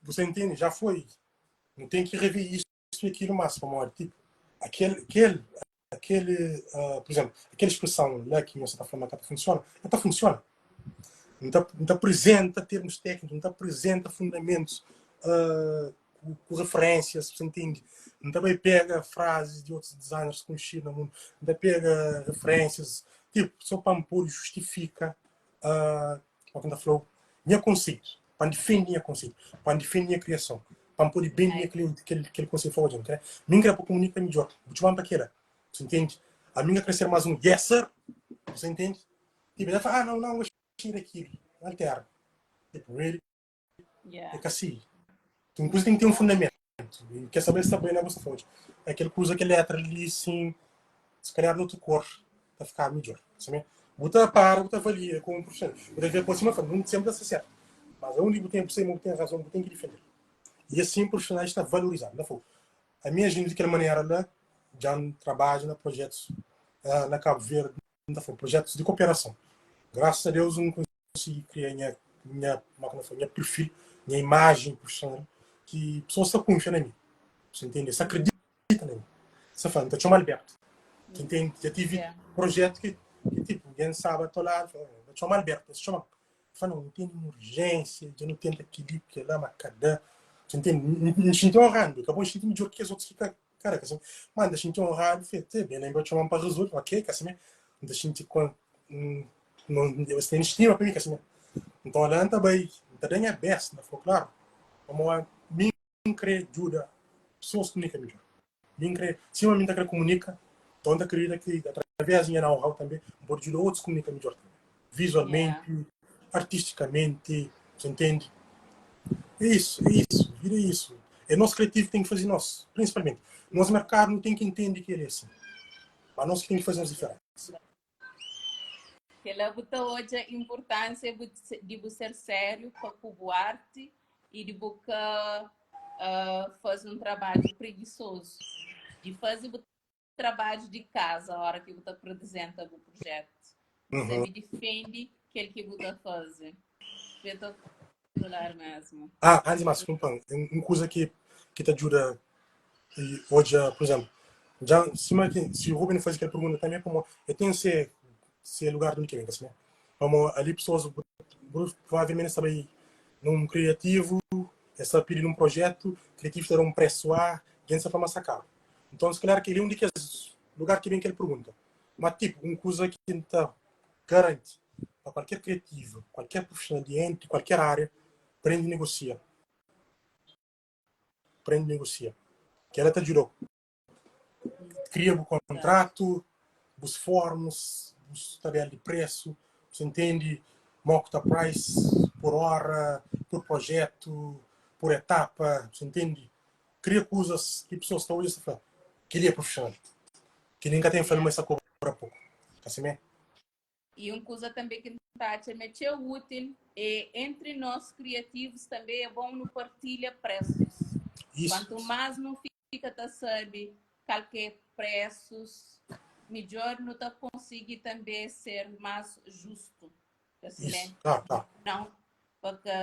[SPEAKER 2] Você entende? Já foi. Não tem que rever isso e aquilo mais, como tipo, aquele, aquele, aquele, uh, por exemplo, aquela expressão lá que você está falando que funciona, ela funciona. Não está, não apresenta termos técnicos, não apresenta fundamentos uh, com, com referências, você entende? Não também pega frases de outros designers conhecidos no mundo, não pega referências, tipo, só para pôr justifica uh, o que falou, minha conceito, para defender minha conceito, para defender minha criação, para pôr bem minha cliente, aquele, aquele conceito falou, gente, né? Minha para comunicar melhor, vou te mandar para você entende? A minha crescer mais um yes sir, você entende? Tipo, ela fala, ah, não, não, vou tirar aquilo, altera. Tipo, really?
[SPEAKER 1] Yeah.
[SPEAKER 2] É que assim, tem coisa que tem que ter um fundamento. E quer saber se está bem na vossa fonte. Aquele que usa aquela letra ali, assim, se calhar de outra cor, para ficar melhor. Sabe? Bota para, bota avalia como profissional. Bota ver por cima, não sempre dá certo. Mas onde tem por cima, tem razão, tem que defender. E assim o profissional está valorizado. Não foi? A minha gente, de aquela maneira lá, já trabalha na projetos uh, na Cabo Verde, não foi? projetos de cooperação. Graças a Deus, não consegui criar minha, minha, minha, minha perfil, minha imagem profissional, que pessoas só confiam em mim. Você entende? Você acredita em mim. Você fala, então chama Alberto. Você entende? Já tive
[SPEAKER 1] Yeah.
[SPEAKER 2] projeto que, que tipo, ninguém sabe, estou lá, chama Alberto, você chama. Fala, não, não tem urgência, já não tem aquele que lá, mas cada. Você entende? Me sinto honrado, acabou de sentir melhor que os outros que cara, assim, mano, sinto honrado, fez, bem, lembra, chamar para resolver, ok, que assim, não sinto com. Es ten estima pa mi, ka sima. Nton la N ta bai, N ta da nha best, N ta fla, klaru, pamodi mi N kre djuda pesoas kumunika midjor. Mi N kre, sima mi N ta kre kumunika, nton N ta kridita ki atraves di nha know-how tanbe N pode djuda otus kumunika midjor tanbe, vizualmenti, artistikamenti, bu ntende? É isu, é isu, vida é isu. É nos kriativu ki ten ki faze nos, prinsipalmenti. Nos merkadu nu ten ki ntende ki el é asin, ma nos ki ten ki faze nos diferensa.
[SPEAKER 1] Kela bu ta odja inpurtánsia di bu ser sériu pa ku bu arti i di bu ka faze un trabadju prigisozu. Di faze bu trabadju di kaza óra ki bu ta prizenta bu prujétu. Bu sabe difende kel ki bu ta faze. Espetakular mesmu.
[SPEAKER 2] Ah, antis di más, diskulpa-m, un kuza ki ki ta djuda odja, pur izénplu, dja sima ki si Ruben faze kel pergunta tanbê, pamodi el ten se se lugar di undi ki el ben, ka simé? Pamodi ali pesoas provavelmenti sta bai nun kriativu, es sta pidi nun projetu, kriativu ta da un presu A, gentis ta fla ma sta karu. Nton, si kalhar kel-li é un di kes lugar ki ben kel pergunta. Má tipu, un kuza ki N ta garanti pa kualker kriativu, kualker prufisional di enti, kualker ária, prende negosia. Prende negosia. Kel-la ta djuda-u kria bu kontratu, bus formas, bus tabela di presu, bu ntende mo ku ta price por ora, por projetu, por etapa, bu ntende? Kria kuzas ki pesoas ta odja ta fla, kel-li é profesional. Kel-li N ka ten fla-l ma el sta kobra poku. Ka simé?
[SPEAKER 1] I un kuza tanbê ki N ta atxa ma é txeu útil é entri nos kriativus tanbê é bon nu partilha presus.
[SPEAKER 2] Isu.
[SPEAKER 1] Kuantu más nu fika ta sabe kal ki é presus, midjór nu ta konsigi tanbê ser más justu. Ka simé?
[SPEAKER 2] Isu. Tá, tá.
[SPEAKER 1] Não, pa ka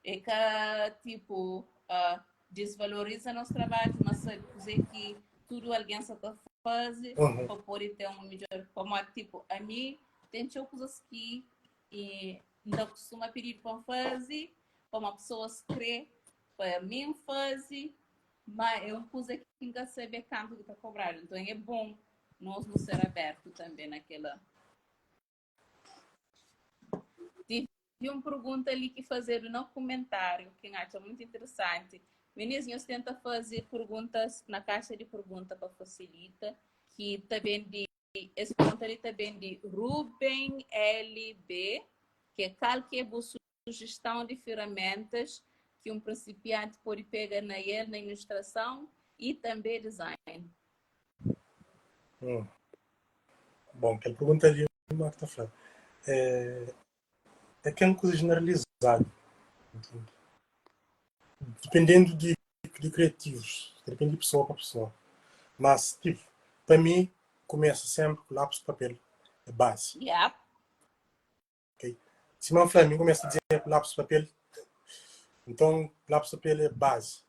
[SPEAKER 1] é ka tipo uh, desvaloriza nos trabadju, mas sabe kuzê ki tudu algen sa ta faze
[SPEAKER 2] Uhum.
[SPEAKER 1] pa pode ter un midjor. Pamodi tipo, ami ten txeu kuzas ki e N ta kustuma pididu pa N faze, pamodi pesoas kre pa mi N faze, ma é un kuza ki N ka sabe kantu ki ta kobradu. Nton é bon nos nu ser abertu tanbe na kela. Tive un pergunta li ki fazedu na kumentáriu ki N atxa mutu interesanti. Minis, nhos tenta faze perguntas na kaxa di pergunta pa fasilita, ki ta ben di, es pergunta li ta ben di Ruben LB, ki é kal ki é bu sujestão di ferramentas ki un prinsipianti pode pega na el na ilustrason i tanbe design?
[SPEAKER 2] Hum. Bom, kel pergunta li, ma ki ta fla, é, é que é um coisa generalizado, entende? Dependendo de, de criativos, depende de pessoa para pessoa. Mas, tipo, para mim, começa sempre com lápis e papel, é base.
[SPEAKER 1] Yeah.
[SPEAKER 2] Ok? Sima N fla, mi N kumesa dezenha ku lápis papel, nton lápis papel é bazi.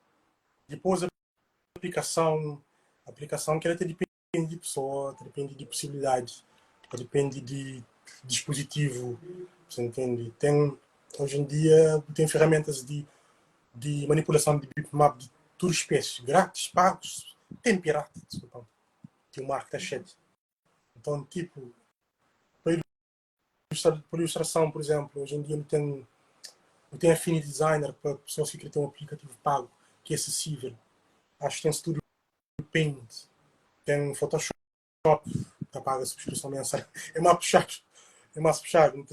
[SPEAKER 2] Dipôs aplikason, aplikason kel-la ta dipende di pesoa, ta dipende di posibilidadi, ta dipende di dispozitivu, bu ntende? Ten, oji en dia bu ten ferramentas di di manipulason di bitmap di tudu spési, grátis, pagos, ten pirata, diskulpa-m, ten un marka ta xeti. Nton, tipu, pa Pa ilustrason, pur izénplu, oji en dia nu ten nu ten Affinity Designer pa pesoas ki krê ten un aplikativu pagu ki é asesível. Acho ki ten Studio Paint, ten Photoshop ta paga subskrison mensal. É más puxadu, é más puxadu.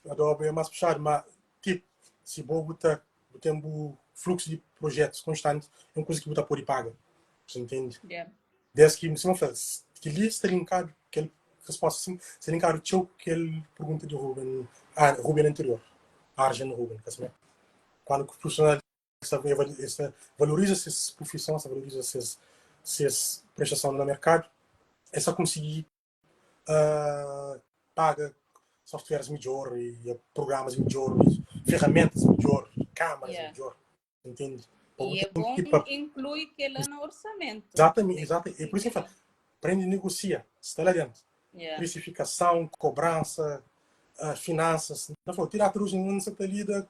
[SPEAKER 2] Adobe é más puxadu, má tipo, si bo bu ta bu ten bu fluxu di projetus konstanti, é un kuza ki bu ta pode paga. Bu ntende?
[SPEAKER 1] Yeah.
[SPEAKER 2] Des ki, sima N fla, kel-li sta linkadu, kel resposta sin, sta linkadu txeu ku kel pergunta di Ruben, ah, Ruben anterior, Arjen Ruben, ka simé? Kuandu ku profissional sta sta valoriza ses profison, sta valoriza ses ses prestason na merkadu, es ta konsigi uh, paga softwares midjor e programas midjor, ferramentas midjor, câmaras
[SPEAKER 1] Yeah.
[SPEAKER 2] midjor. Entende?
[SPEAKER 1] E é bom inclui kel-la na orçamento.
[SPEAKER 2] Exatamente, exatamente. É por isso que eu falo, prende negocia, está lá dentro.
[SPEAKER 1] Yeah.
[SPEAKER 2] Precificação, cobrança, uh, finanças. Não foi, tirar tudo não se lida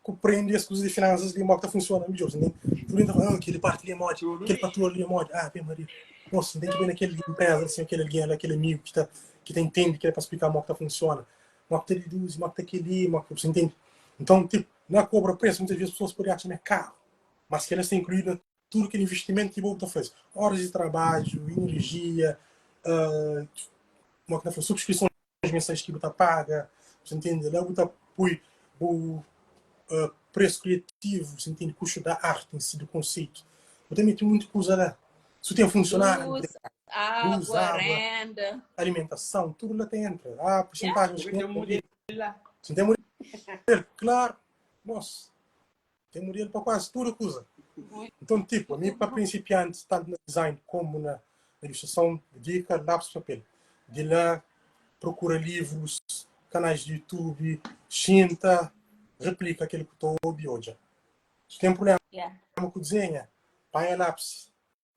[SPEAKER 2] ku prende es kuzas di finansas li mo ki ta funciona midjor, você entende? Tudo ta fala, ah, aquele parte li é modi, aquele patrão ali é modi, ah, bem Maria. Nossa, tem que ver naquele empresa, assim, aquele alguém, aquele amigo que tá que tá entende que é para explicar mo que tá funciona, mo que tá deduz, mo que tá aquele, mo que você entende? Então, tipo, na cobra preço, muitas vezes as pessoas podem achar que é caro, mas que ela está incluída tudo aquele investimento que você faz, horas de trabalho, energia, uh, como é que tá falando, subscrições mensais que você paga, você entende? Lá você põe o uh, preço criativo, você entende? Custo da arte em si, do conceito. Você mete muita coisa lá. Se tem funcionário,
[SPEAKER 1] Luz, água, luz, água, renda,
[SPEAKER 2] alimentação, tudo lá tem entra. Ah, porcentagem. Yeah. Tem um modelo lá. Você tem modelo, claro. Nossa, tem modelo para quase tudo coisa. Então, tipo, a mim, para principiantes, tanto no design como na, na ilustração, dica, lápis e papel. De lá, procura livros, canais de YouTube, xinta, replica aquilo que estou a hoje. Se tem problema yeah. com desenha, põe lápis,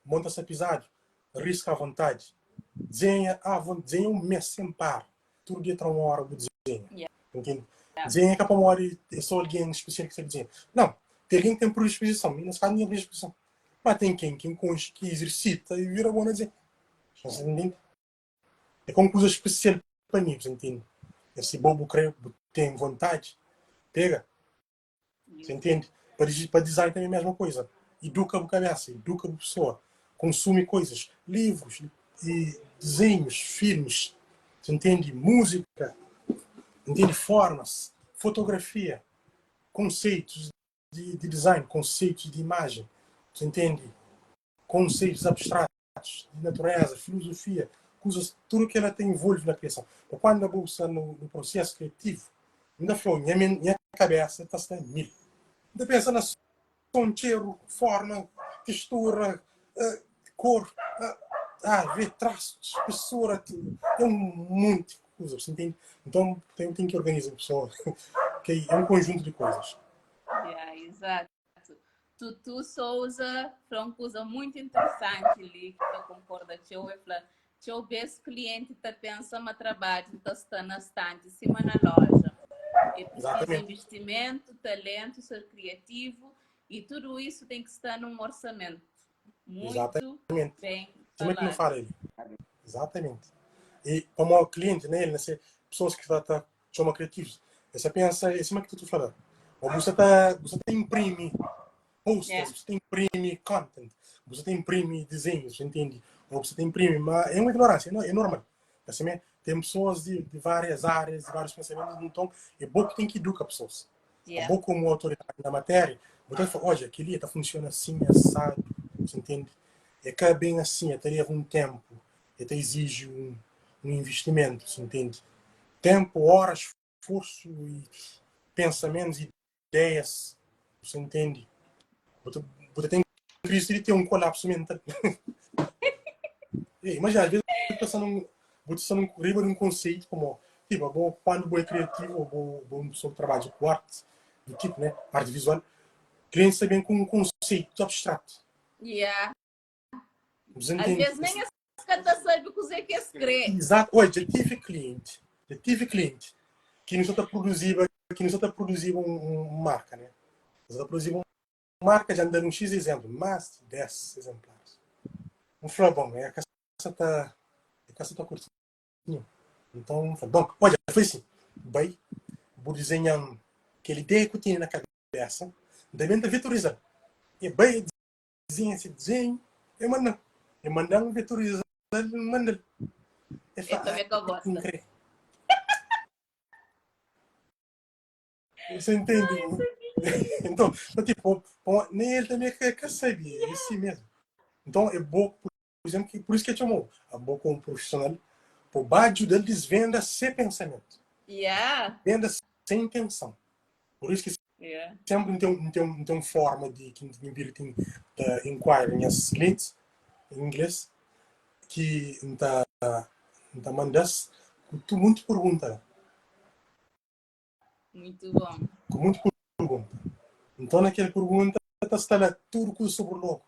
[SPEAKER 2] monta esse episódio, risca à vontade. Desenha, ah, vou desenhar um mês sem par. Todo dia tem uma hora vou desenhar. Yeah. Entende? Yeah. Desenha que para hora é só alguém especial que sabe desenhar. Não, tem alguém que tem predisposição, mas nesse caso não tem predisposição. Mas tem quem, quem que exercita e vira bom a desenhar. Você entende? É como coisa especial para mim, você entende? Se bobo creio, tem vontade, pega. Você entende? Para, para design também é a mesma coisa. Educa a cabeça, educa a pessoa. Consome coisas, livros, e desenhos, filmes. Você entende? Música, entende? Formas, fotografia, conceitos de, de design, conceitos de imagem. Você entende? Conceitos abstratos de natureza, filosofia, coisas, tudo que ela tem envolve na criação. Então, quando a bolsa no, no processo criativo, ainda falou, minha, minha cabeça está sendo mil. Ainda pensa na som, cheiro, forma, textura, uh, cor, uh, ah, ver traços, espessura, é um monte de coisas, você entende? Então tem, tem que organizar a pessoa, que é um conjunto de coisas.
[SPEAKER 1] Yeah, exato. Tutu Souza fla un kuza mutu interesanti li ki ta konkorda txeu. El fla, Txeu bês klienti ta pensa ma trabadju ta sta na stanti sima na loja. É prisizu invistimentu, talentu, ser kriativu i tudu isu ten ki sta nun orsamentu. Mutu
[SPEAKER 2] Exatamente. bem Sima ki nu fala li. Exatamente. I pamodi klienti, ne, el na se pessoas ki ta ta txoma kriativus, es ta pensa, é sima ki tu fala, ô bu sta ta bu sta ta imprimi posters, yeah. bu sta ta imprimi content, bu sta ta imprimi desenhos, entende? Ou bu sta ta imprimi, ma é uma ignorância, é normal. Assim, né? Tem pessoas de, de várias áreas, de vários pensamentos, então é bom que tem que educar pessoas. Yeah. É bom como autoridade na matéria, você fala, olha, aquele está funcionando assim, assado, você entende? É que é bem assim, até leva um tempo, até exige um, um investimento, você entende? Tempo, horas, esforço e pensamentos, ideias, você entende? Você, você tem crise de ter um colapso mental. Imagina, às vezes você num, você num riba de um conceito como, tipo, vou, quando vou é criativo, vou, vou uma pessoa que trabalha com arte, do tipo, né, arte visual, cliente sabem com um conceito abstrato.
[SPEAKER 1] Yeah. Às vezes nem esse cara sabe o que é que esse crê.
[SPEAKER 2] Exato. Olha, já tive cliente, já tive cliente que não está produzindo, que não está produzindo um, um marca, né? Não está produzindo uma marca, já dando um X exemplo, mais de 10 exemplares. Um falou, bom, é a casa está a casa tá curtinho. Então, falei, bom, olha, foi assim, bem, vou desenhar aquele ideia que eu tinha na cabeça, também está vetorizando. E bem, desenha esse desenho, eu mando. Eu mando um vetorizado, manda.
[SPEAKER 1] Eu também que eu gosto.
[SPEAKER 2] Você entende? Então, tipo, nem ele também quer, quer saber, é assim mesmo. Então, é bom, por exemplo, que, por isso que ele chamou, a bom como profissional, o badio dele desvenda sem pensamento.
[SPEAKER 1] Yeah.
[SPEAKER 2] Venda sem intenção. Por isso que
[SPEAKER 1] yeah.
[SPEAKER 2] sempre não tem, não tem, não tem forma de que me vira tem da inquiry minhas clientes em inglês que não tá não tá mandas tu muito pergunta.
[SPEAKER 1] Muito bom.
[SPEAKER 2] Com muito pergunta. Então naquela pergunta está lá tudo com sobre logo.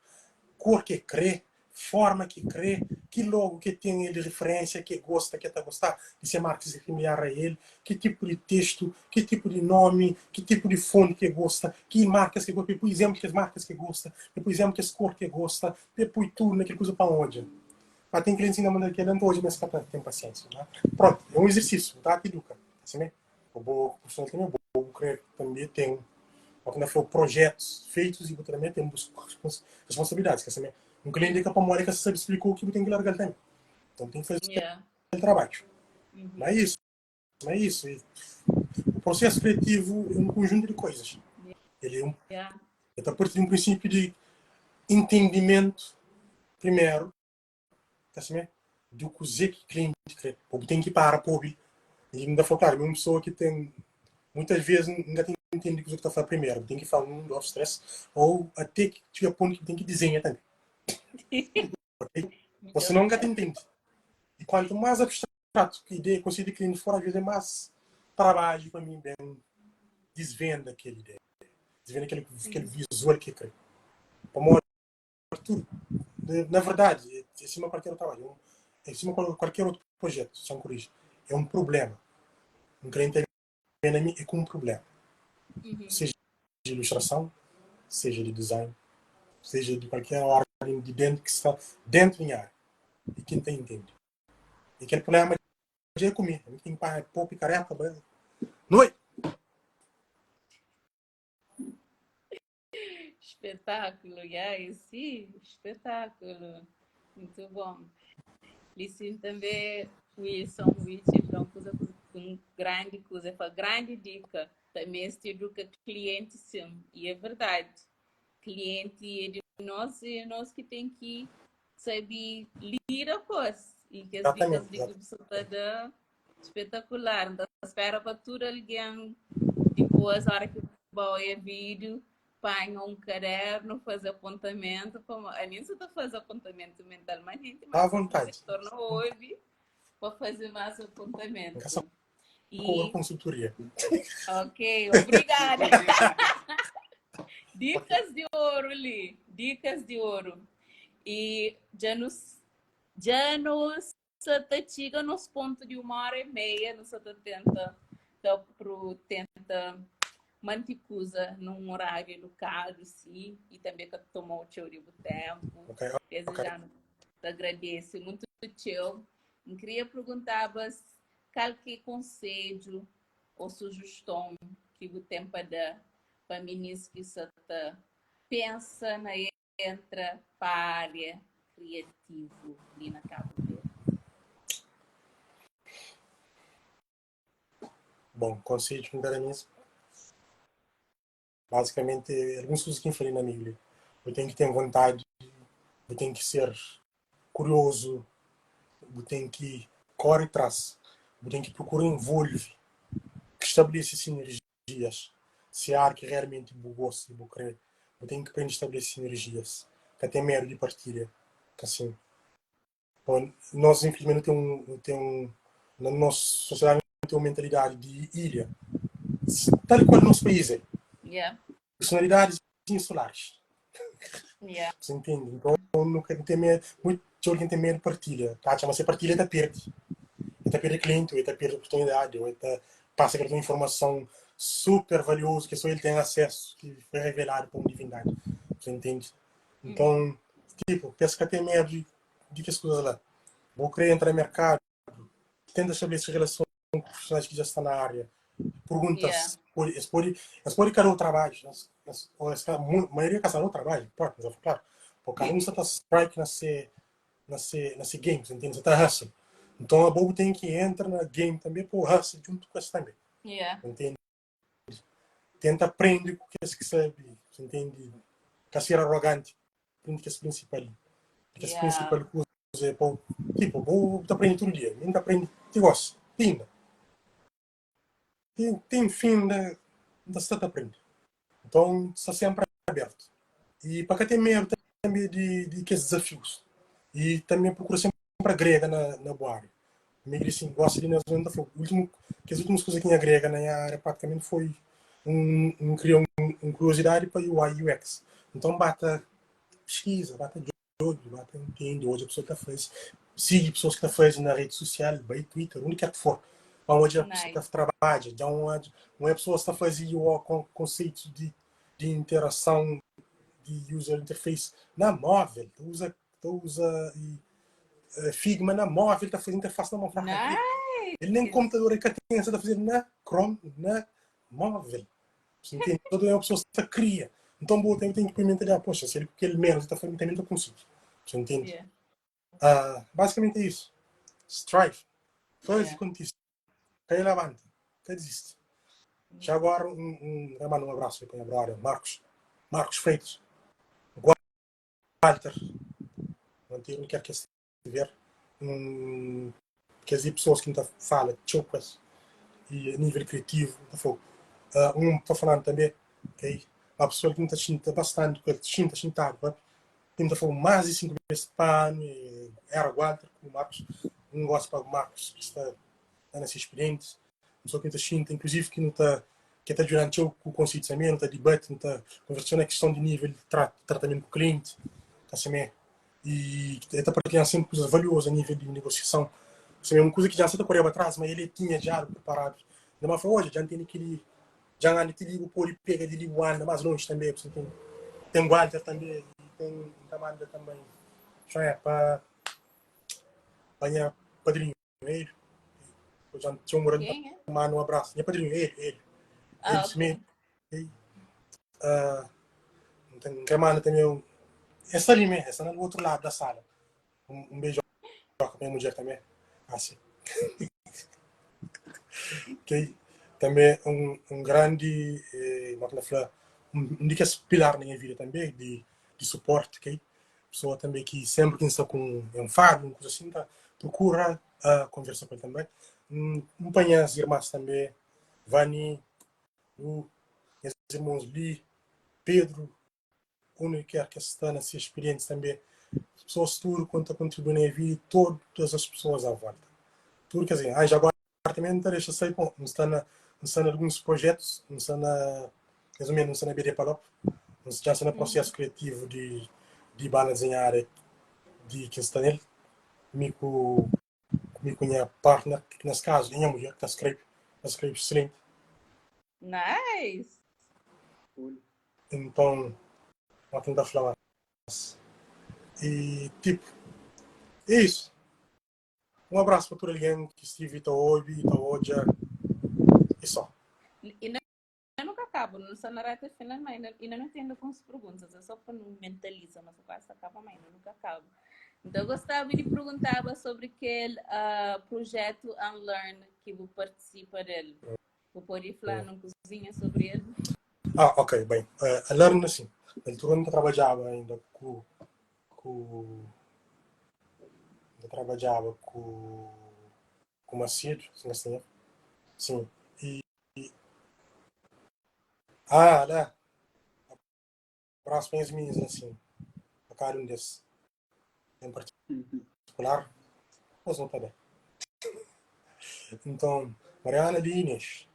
[SPEAKER 2] Cor que crê, forma que crê, Ki logo ke ten el di referênsia, ke gosta, ke ta gostá di se marka se familiar a el, ki tipu di testu, ki tipu di nomi, ki tipu di fonti ke gosta, ki markas ke gosta, pa e pui izénplu kes markas ke gosta, pa e pui izénplu kes kor ke gosta, pa e pui tudu na kel kuza pa N odja. Ma ten klientis inda manda kel-la, N ta odja ma es ka ta ten pasiénsia. Ma prontu, é un izersísiu, bu ta iduka. Asi mê, bo profissional tanbê, bo bu krê tanbê ten, o ki N ta fla, projetus feitus i bu tanbê ten bu responsabilidadis. Ka si mê, un klienti é ka pamodi el ka sabe splika-u ki bu ten ki larga-l tanbê. Nton, bu ten ki faze kel trabadju. Ma é isu. Ma é isu. E o prosesu kriativu é un konjuntu di koizas. Ele é un, ele ta parti di un prinsipiu di entendimentu primeru, ta sime, di kuzê ki klienti kre. Bo bu ten ki para pa obi. E N ta fla, klaru, mi é un pesoa ki ten, muitas ves N ka ta intendi kuzê ki ta fla primeru. Bu ten ki fla un, dos, tres, ou ate ki txiga pontu ki bu ten ki dizenha tanbe. Ok? Bo sinon N ka ta intendi. E kuantu más abstratu ki ideia, konseju di klienti for, asves é más trabadju pa mi ben disvenda kel ideia, disvenda kel, kel vizual ki kre. Pamodi tudu, na verdadi, é sima kualker otu trabadju, é sima kualker otu projetu, xa N koriji, é un prublema. N kre ben na mi é ku un prublema. Seja di ilustrason, seja di design, seja di kualker orden di dentu ki sta dentu di nha área i ki N ta intende. E kel prublema dja é ku mi, mi ki ten ki panha po pikareta ba noi.
[SPEAKER 1] Espetáculo, yeah, sim, espetáculo. Muito bom. Lisin também, Wilson, Wilson, fla un kuza un grandi kuza, fla grandi dika, ta meste eduka klienti sim, e é verdade. Klienti é di nós e é nós ki ten ki sabe lida ku es. E kes dikas li ki bu sa ta da, Espetacular. N ta spera pa tudu algen dipôs, óra ki ba oia vídiu, panha un kadernu, faze apontamentu. Pamo ami N sa ta faze apontamentu mental manenti,
[SPEAKER 2] À
[SPEAKER 1] mas
[SPEAKER 2] vontade.
[SPEAKER 1] se torna obi pa faze más
[SPEAKER 2] N ka sa
[SPEAKER 1] apontamentu.
[SPEAKER 2] kobra
[SPEAKER 1] E
[SPEAKER 2] konsultoria.
[SPEAKER 1] ok, obrigada. Dikas di oru li, dikas di oru. E dja nu dja nu sa ta txiga nos pontu di uma ora e meia, nu sa ta tenta ta pru tenta manti kuza num oráriu edukadu si i tanbe ka tomau txeu di bu tempu.
[SPEAKER 2] Ok,
[SPEAKER 1] Desde
[SPEAKER 2] ok.
[SPEAKER 1] já nu ta agradese muntu txeu. N kria perguntaba kal ki é konsedju ou sujuston ki bu ten pa da pa minis ki sa ta pensa na entra pa área kriativu li na Cabo Verde?
[SPEAKER 2] Bom, konsedju ki N ta da mi, bazikamenti alguns kuza ki N fla li na mi li. Bu ten ki ten vontadi, bu ten ki ser kuriozu, bu ten ki kore tras, bu ten ki prokura envolve, stabelese sinerjia. sinerjias. Si é ar ki realmenti bu gosta i bu kre, bu ten ki prende stabelese sinerjias. Ka ten medu di partilha. Asin, bon, nos infilismenti nu ten un, nu ten un, na nos sosiedadi nu ten un mentalidadi di ilha, tal kual nos país é.
[SPEAKER 1] Yeah.
[SPEAKER 2] Personalidadis insulares.
[SPEAKER 1] Yeah.
[SPEAKER 2] Você entende? Então, nu ka ten medu, muito txeu algen ten medu di partilha. Ta atxa ma se partilha ta perdi. El ta perdi klienti, ou el ta perdi oportunidadi, ou el ta pasa kel informason super valiozu ki só el ten asesu, ki foi reveladu pa un divindadi. Você entende? Então, tipo, pa es ka ten medu di, di kes kuzas la. Bu kre entra na merkadu, tenta estabelese relason ku profissionais ki dja sta na área. Perguntas,
[SPEAKER 1] Yeah.
[SPEAKER 2] pode, es pode, es pode ka dau trabadju, es, es, ou es ka, mu, maioria ka sa dau trabadju, pode, mas claro, porque cada um sa ta strike na se, na se, na se game, você entende? Sa ta hustle. Então a bobo tem que entra na game também para hustle junto com esse também.
[SPEAKER 1] Yeah.
[SPEAKER 2] Entende? Tenta aprende com kes que sabe, você entende? Ka ser arrogante, aprende kes principal, kes
[SPEAKER 1] Yeah.
[SPEAKER 2] principal coisas é pa tipo, bu ta aprende tudo dia, mi ta aprende ti gosi, ti inda. Tem, tem fim da, da sta ta aprende. Então, sta sempre aberto. E pa ka ten medo também de, de kes desafios. E também procura sempre agrega na, na boa área. Mi assim, gosta de nas ta fala, último, kes últimas coisas que me agrega na minha área praticamente foi um, um criar um, um curiosidade para UI UX. Então bata pesquisa, bata. Djobe, ba ta intende, odja pessoa ki ta faze, sigi pessoas ki ta faze na rede social, bai Twitter, undi ker ki for, pa odja pessoa ki ta trabadja, dja un un é pessoas ta faze o conceitos di di interação di user interface na móvel, ta usa ta usa e, eh, Figma na móvel, ta faze interface na móvel.
[SPEAKER 1] Nice.
[SPEAKER 2] Ele nem computador ele ka tem, ta fazer na Chrome, na móvel. Você entende? Toda uma pessoa está cria. Então, boa, também tem que experimentar. Poxa, se ele que ele menos está fazendo, também não consigo. Você entende?
[SPEAKER 1] Yeah.
[SPEAKER 2] Basicamente é isso. Strive. Faz
[SPEAKER 1] Yeah.
[SPEAKER 2] acontecer. Cai levanta. Cai desiste. Já agora, mando um abraço aí para a minha brother, Marcos. Marcos Freitas. Walter. Manter onde quer que estiver. Quer dizer, pessoas que não fala, tchau com esse. E a nível criativo, tá fogo. Tá falando também, ok? Uma pessoa que não tá xinta bastante, que xinta, xintado, tá? Tem tá falando mais de 5 vezes pano, e era Walter com o Marcos. Um gosto para o Marcos, que está, tá nesse experiente. Uma pessoa que não tá xinta, inclusive que não tá, que tá durante o com o conceito também, não tá debate, não tá conversando na questão de nível de tratamento com o cliente, tá assim, e ele tá partilhando sempre coisas valiosas a nível de negociação. Assim, é uma coisa que já se tá correndo atrás, mas ele tinha já preparado. Ainda mais foi hoje, já tem aquele, já anda te ligo, pode pegar de ligo anda mais longe também, você tem, tem Walter também, e tem Tamanda também. Já é para minha padrinho, ele. Eu já tinha um morando
[SPEAKER 1] Quem é?
[SPEAKER 2] mano, um abraço. Minha padrinho, ele, ele.
[SPEAKER 1] Ah,
[SPEAKER 2] Ele
[SPEAKER 1] ok.
[SPEAKER 2] mesmo. E, não tem mano também. Essa ali mesmo, essa no outro lado da sala. Um beijo para minha mulher também. Assim. Ok? Também um grande, como é que ela fala? Um de que é pilar na minha vida também, de suporte, ok? Pessoa também que sempre que está com um enfado, uma coisa assim, tá, procura conversa com ele também. Um panha as irmãs também, Vani, Lu, meus irmãos Li, Pedro, onde quer que está nessa experiência também. As pessoas tudo quanto contribuem na vida e todas as pessoas à volta. Tudo quer dizer, já agora também não deixa sair, bom, não está na, não está em alguns projetos, não está na, mais ou menos, não está na BD Palop, não já está no processo criativo de banda desenhar de que está nele, comigo, comigo minha partner, que nesse caso, minha mulher, que está escreve, está escreve excelente.
[SPEAKER 1] Nice!
[SPEAKER 3] Cool.
[SPEAKER 2] Então, vou tentar falar mais. E, tipo, é isso. Um abraço para todo alguém que esteve tá hoje, tá hoje. E só.
[SPEAKER 1] E não, eu nunca acabo, não sou na reta final, mas ainda não entendo com as perguntas, é só para não mentalizar, mas quase acaba, mas ainda nunca acabo. Então, eu gostava de perguntar sobre aquele projeto Unlearn que você participa dele. Vou pode falar numa cozinha sobre ele?
[SPEAKER 2] Ah, ok, bem. Unlearn, assim, na altura não trabalhava ainda com, com, não trabalhava com, com Macedo, se não se Sim. E, ah, lá. Abraço para as minhas, assim. A cada um desses. Em particular, mas não tá bem. Então, Mariana Lee Inês.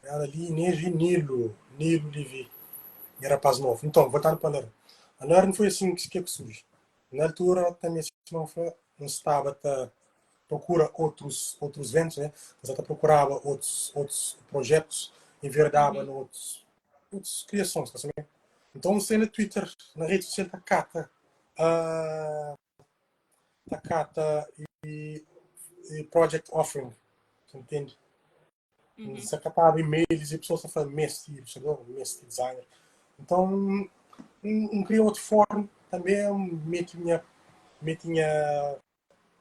[SPEAKER 2] Mariana Lee Inês e Nilo. Nilo Levi. E rapaz novo. Então, voltando para a Learn. A Learn foi assim que, que surge. Na altura, também se não foi, não estava a procura outros eventos, né? Mas até procurava outros projetos, enverdava noutros, outras criações, tá sabendo? Então, você no Twitter, na rede social da Cata, da Cata e Project Offering, você entende? Você catava e-mails e pessoas falando mestre ilustrador, mestre designer. Então, um criou outro fórum também, meti minha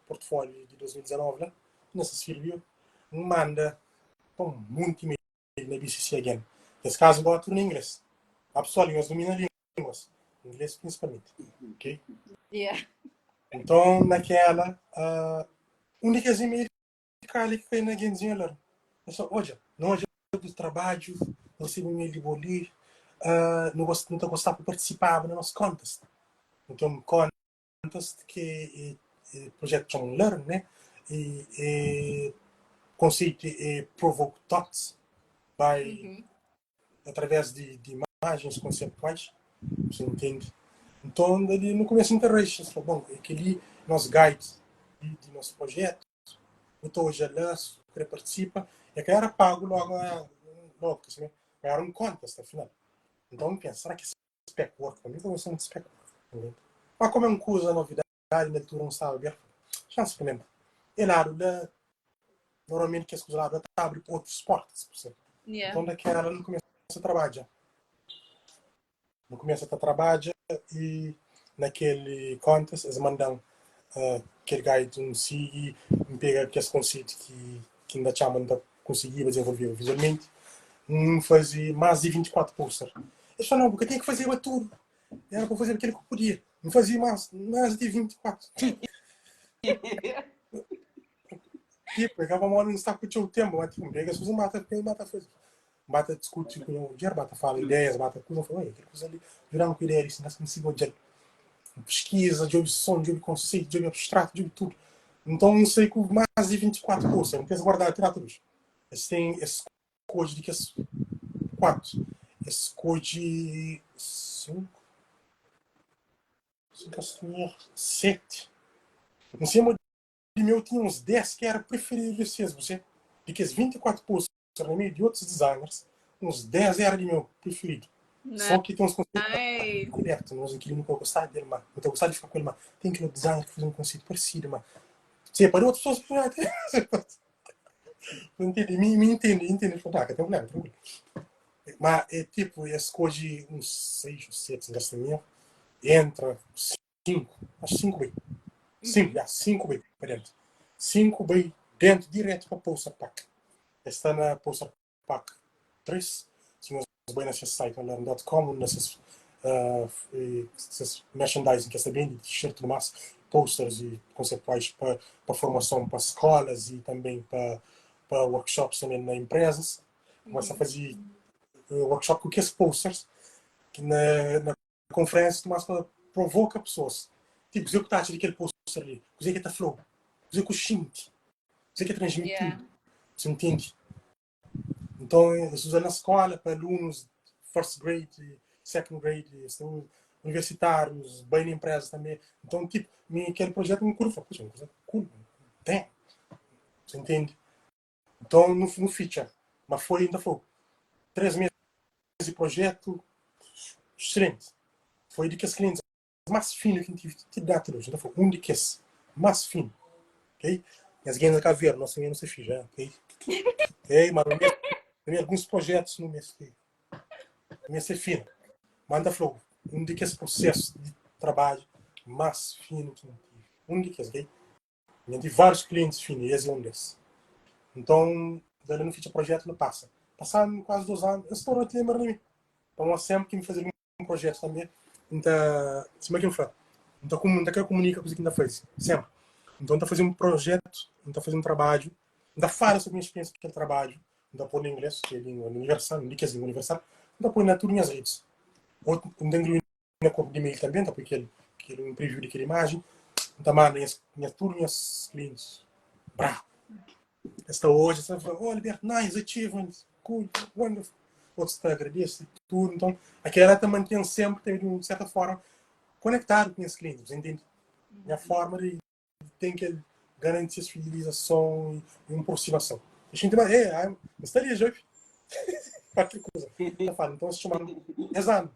[SPEAKER 2] portfólio de 2019 lá, nessa serviu, manda então, muito e-mail na BCC again. Nesse caso, agora tudo em inglês. A pessoa línguas domina línguas, inglês principalmente, ok? Então, naquela, um daqueles e-mails que ali que foi na genzinha lá. Eu só, olha, não olha do trabalho, não recebo e-mail de bolir, não gosto, não tô gostando de participar no nosso contest. Então, contest que é projeto chama Learn, né? E conceito é provoke thoughts by através de imagens conceptuais, você entende? Nton, dali nu kumesa interage, es fla, bon, é kel-li nos guide di, di nos projetu, bu ta odja la, si bu kre partisipa. E ka era pagu logu, logu, ka sabe? Era un contest, afinal. Nton, N pensa, será ki é spec work pa mi? Ka gosta mutu spec work. Ma como é un kuza novidadi, na altura N staba abertu, xa N sprimenta. E ladu la, normalmenti kes kuza ladu la ta abri pa otus portas, percebe?
[SPEAKER 1] Yeah.
[SPEAKER 2] Nton, dakela N kumesa trabadja. Nu kumesa ta trabadja i na kel contest es mandan kel guide N sigi, N pega kes konseitu ki ki N ta txama N ta konsigiba dizenvolveba vizualmenti. N faze más di 24 poster. Es fla, nau, bu ka ten ki fazeba tudu, éra pa fazeba kel ki bu podia. N faze más, más di 24. Tipo, é ka pamodi N sta ku txeu ténpu, má tipo, N pega es kuza N ba ta, N ba ta faze. Ba ta diskuti ku nha mudjer, ba ta fala ideias, ba ta kuza, fala, oi, kel kuza li, djuda-m ku ideia di si, N ka konsigi odja-l. N piskiza, djobe son, djobe konseitu, djobe abstratu, djobe tudu. Nton, N sai ku más di 24 kusa, N pensa guardadu ti data di oji. Es ten, es skodje di kes 4, es skodje 5, si N ka sta 7. N sema di meu tinha uns 10 ki éra preferidu di ses, bu se, di kes 24 kusa. na meiu di otus designers, uns 10 éra di meu preferidu. Só ki ten uns konseitu
[SPEAKER 1] Nice!
[SPEAKER 2] abertu, nos aqui nu ka gostaba del, ma nu ta gostaba di fika ku el, ma ten kel otu designer ki faze un konseitu paresidu, ma se pa di otus pessoas Ntende? Mi, mi ntende, ntende, fla, ka ten problema, tranquilo. Ma é tipo, es skodje uns 6 ou 7, se N ka sta erro, entra 5, acho 5 bai. 5, ya, 5 bai pa dentro. 5 bai dentro direto pa Poster Pack. Es sta na Poster Pack 3. Si nhos bai na ses site onlearn.com, na ses uh, ses merchandising que sta bende, t-shirt tudo mais, posters e conceptuais pa, pa formação pa escolas e também pa, pa workshops também na empresas. Começa a fazer workshop com aqueles posters que na, na konferensia tu mas pa provoka pesoas. Tipo, kuzê ku ta atxa di kel poster li? Kuzê ki ta fla-u? Kuzê ku xinti? Kuzê ki transmitidu?
[SPEAKER 1] Yeah.
[SPEAKER 2] Você entende? Então, es usa na skola pa alunus first grade, second grade, universitários, bai na empresa também. Então, tipo, mi kel projeto mi curto, puxa, uma coisa cool, tem. Você entende? Então, no, no feature, mas foi ainda foi três meses de projeto excelente. Foi de kes clientes mais fino que tive te data hoje. Então foi um de kes mais fino. Ok? As ganhas cá ver, nossa não se fiz, ok? Ok, mas tem alguns projetos no mês que mês é fino. Manda falou, um de kes processos de trabalho mais fino que eu tive. Um de kes, ok? Nha tive vários clientes fino e es é um des. Então, dali no fitxa projeto no passa. Passando quase dois anos, es torna te lembra de mim. Então, sempre que me fazer um projeto também, então, cima que eu falo, então, como então quero comunica coisa que ainda faz, sempre. Então, tá fazendo um projeto, então fazer um trabalho, então fala sobre minha experiência com aquele trabalho, então pôr em inglês, que é língua universal, não digo que é língua universal, então pôr na tudo minhas redes. Outro, então na corpo de e-mail também, tá? Porque ele, que ele um preview daquela imagem. Então, manda minhas, minhas, tudo minhas clientes. Bravo. Esta hoje, você fala, oh, Alberto, nice achievement, cool, wonderful. Outros te agradecem, tudo. Então, aquela te mantém sempre, também, de uma certa forma, conectado com os clientes, você entende? Minha forma de tem que garantir fidelização e uma aproximação. A gente vai, é, estaria já. Qualquer coisa. Tá então, se chama exame.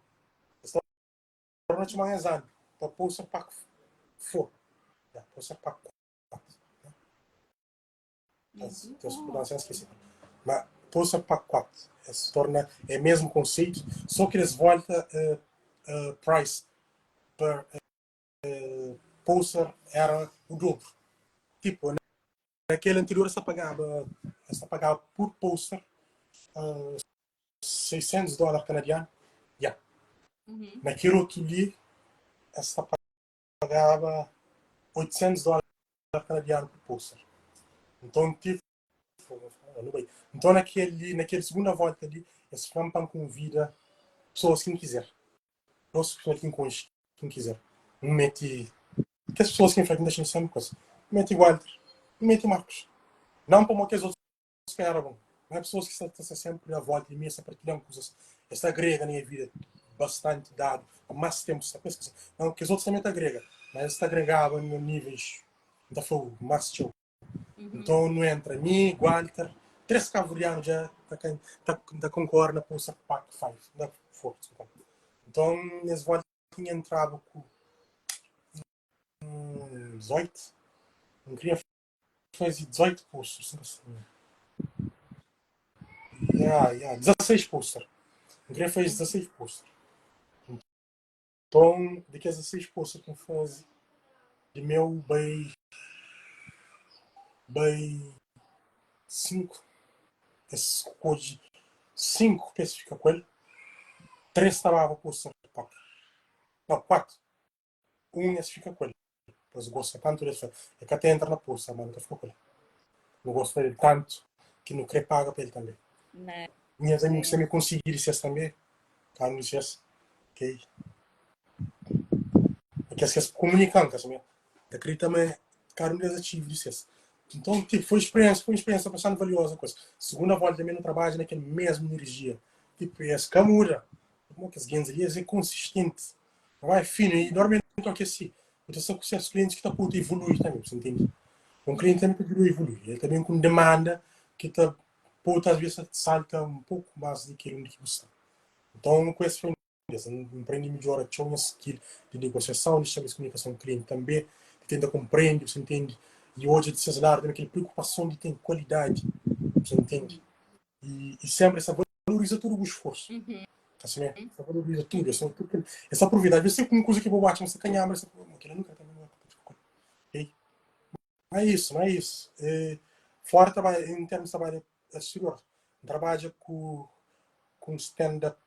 [SPEAKER 2] Torna chamar exame. Para pôr para for. Pôr para 4. Então, esqueci. Mas pôr para 4. Se torna, é mesmo conceito, só que eles voltam uh, uh, price per uh, poster era o dobro. Tipo, naquele anterior você pagava, você pagava por poster uh, 600 dólares canadianos. Yeah.
[SPEAKER 1] Uhum.
[SPEAKER 2] Naquele outro ali, você pagava 800 dólares canadianos por poster. Então, tipo, então naquele, naquele segunda volta ali, esse para convida pessoas que quiser. Pessoas que quem, quem quiser. Mete que as pessoas que enfrentam deixam sempre coisa. Mete Walter, mete Marcos. Não para que os outros que eram bom. Não é pessoas que estão sempre à volta de mim, sempre partilhando coisas. Esta agrega na minha vida. bastante dadu pa más tempu sta ku es. Não, kes otus também ta agrega, mas es ta agregaba na níveis, N ta fla-u, más txeu. Então nu entra mi, Gualter, 3 cabo-verdiano dja ta ta ta concorre na Pulsar Pack 5, na 4, desculpa. Então nes volta tinha entraba ku 18, N kria faze 18 posters, nunca sabia. Yeah, yeah, 16 poster. N kria faze 16 poster. Então, de kes 16 poster ki N faze, di meu bai bai 5 es skodje 5 pa es fika ku el, 3 ta baba poster pa Não, 4. Un es fika ku el. Es gosta tantu des, fla, E ka ta entra na pulsa, ma nu ta fika ku el. Nu gosta del tantu ki nu kre paga pa el tanbe. Nhas amigus tanbe konsigi di ses tanbe, kanu di ses, ok. É kes kes komunikan, ka sabe? Ta kridita ma kada un des achieve di ses. Nton, tipo, foi experiência, foi experiência bastante valiosa ku es. Segunda volta tanbe nu trabadja na kel mesmu energia. Tipo, es ka muda. Mo kes gentis li, es é konsistenti. Trabalho fino e normalmente o que é assim, eu estou com certos clientes que tá puta evolui também, você entende? Um cliente também pode evoluir, ele também com demanda que tá puta às vezes salta um pouco mais do que onde que você está. Então, com esse foi empreende melhor a um skill de negociação, de estabelecer comunicação com o cliente também, de tenta compreender, você entende? E hoje de seus lados também aquela preocupação de ter qualidade, você entende? E, e sempre essa valoriza tudo o esforço. Tá né? Essa valoriza tudo, essa, tudo, essa aproveita. Às vezes tem uma coisa que eu bate, mas você canhar, mas aquilo nunca também não é Ok? Não é isso, não é isso. É, fora trabalho, em termos de trabalho exterior, trabalha com, com stand-up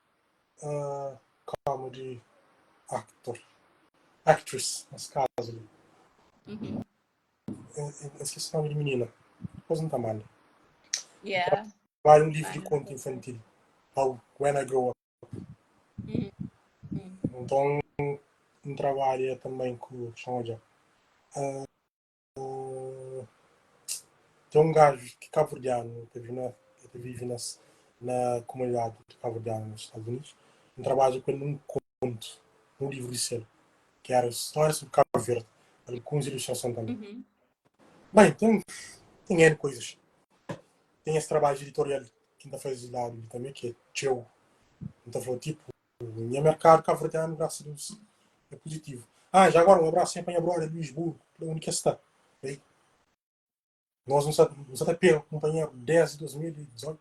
[SPEAKER 2] uh, comedy actor, actress, nesse caso ali. Eu, eu esqueci o nome de menina. Depois não tá mal.
[SPEAKER 1] Yeah.
[SPEAKER 2] Trabalho um livro de conto infantil. How When I Grow Up. Então, um trabalho também com chama já. Uh, tem um gajo que é cabo-verdiano, que vive na, que vive na, na comunidade de cabo-verdiano nos Estados Unidos. Um trabalho com ele num conto, num livro de selo, que era história sobre Cabo Verde, com ilustração também. Bem, tem, tem N coisas. Tem esse trabalho editorial que ainda faz de lado também, que é teu. Então, falou, tipo, o meu mercado cabo-verdiano, graças a Deus, é positivo. Ah, já agora, um abraço sempre para a minha brother Luís Burgo, onde que está. Okay? Nós não estamos pego companheiro desde 2018,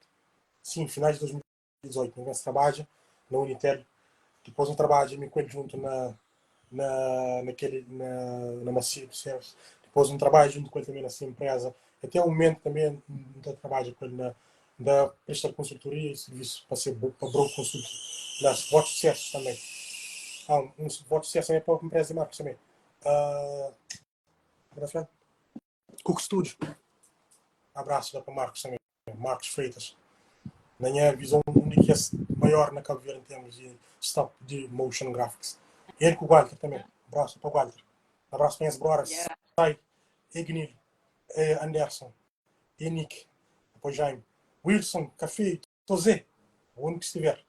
[SPEAKER 2] sim, finais de 2018, nós trabalha na Unitel, depois um trabalho me com ele junto na na naquele na na Macia Service, depois um trabalho junto com ele também nessa empresa, até o momento também um trabalho com ele na da prestar consultoria e serviço para ser para Bro Consult nas votos de sucesso também. Ah, um voto de sucesso também para a empresa de marcos também. Uh, Cook Studio. Abraço lá para Marcos também. Marcos Freitas. Na minha visão, um de que é maior na Cabo Verde em termos de stop de motion graphics. Ele com o Walter também. Abraço para o Walter. Abraço para as brothers.
[SPEAKER 1] Yeah.
[SPEAKER 2] Sai, Ignil, Anderson, Nick, depois Jaime, Wilson, Café, Tozé, onde que estiver.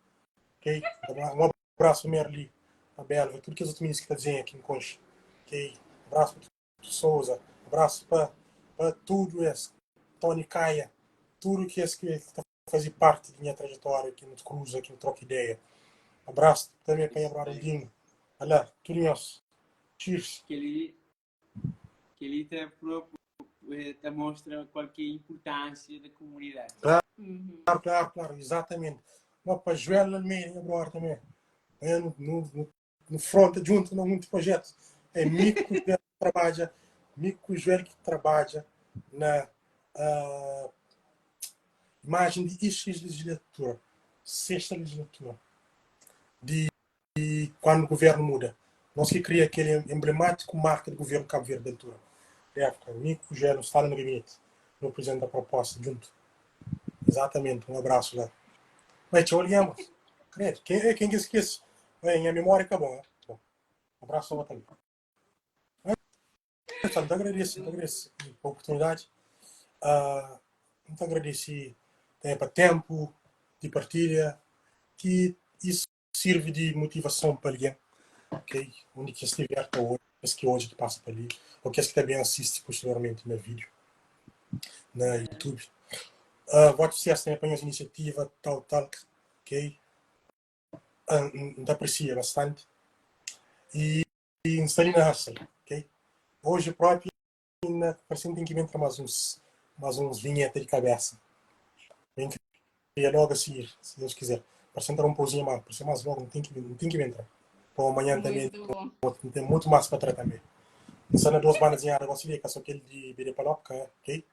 [SPEAKER 2] Ok? Um abraço, Merli, a Belva, tudo que os outros meninos que está dizendo aqui em Concha. Ok? Abraço para Souza, abraço para, para tudo esse, Tony Caia, tudo que esse que está fazer parte da minha trajetória, que nos cruza, que nos troca ideia. Abraço também para a Brandinho. Olha, tudo nosso. Cheers.
[SPEAKER 3] Que ele, que ele te, te mostra qual que é a importância da comunidade.
[SPEAKER 2] Claro, claro, claro, claro, exatamente. Não, para Joel Almeida, minha brother também. É, no, no, no front, junto no muito projeto. É Mico que trabalha, Mico Joel que trabalha na uh, imagem de X legislatura, sexta legislatura, de, de quando o governo muda. Nós que cria aquele emblemático marca do governo Cabo Verde da altura. Da época, Mico Joel está no gabinete, no presidente da proposta, junto. Exatamente, um abraço lá. Mas tchau, olhamos. Credo, quem, quem que esquece? Bem, a memória acabou, né? Bom, abraço a também. Pessoal, muito agradeço, muito agradeço a oportunidade. Uh, muito agradeço também para tempo de partilha, que isso sirvi di motivason pa algen, ok? Undi ki es stiver ta odja, kes ki odja ki pasa pa li, ô kes ki ta ben asisti posteriormenti na vídeo na YouTube. Uh, votu susesu tanbê pa nhos inisiativa, tal, tal, ok? Uh, N ta apresia bastanti. E N sta li na hustle, ok? Oji propi na parse N ten ki ben tra más uns, más uns vinheta di kabesa. Ben kria logo a seguir, se Deus quiser. Parse N ta da un pauzinha má, parse más logo N ten ki, N ten ki ben tra. Pa amanhã tanbê
[SPEAKER 1] Muito bom.
[SPEAKER 2] N ten mutu más pa tra tanbê. N sta na dos banda desenhada gosi li, ka só kel di BD Palop, ka, ok?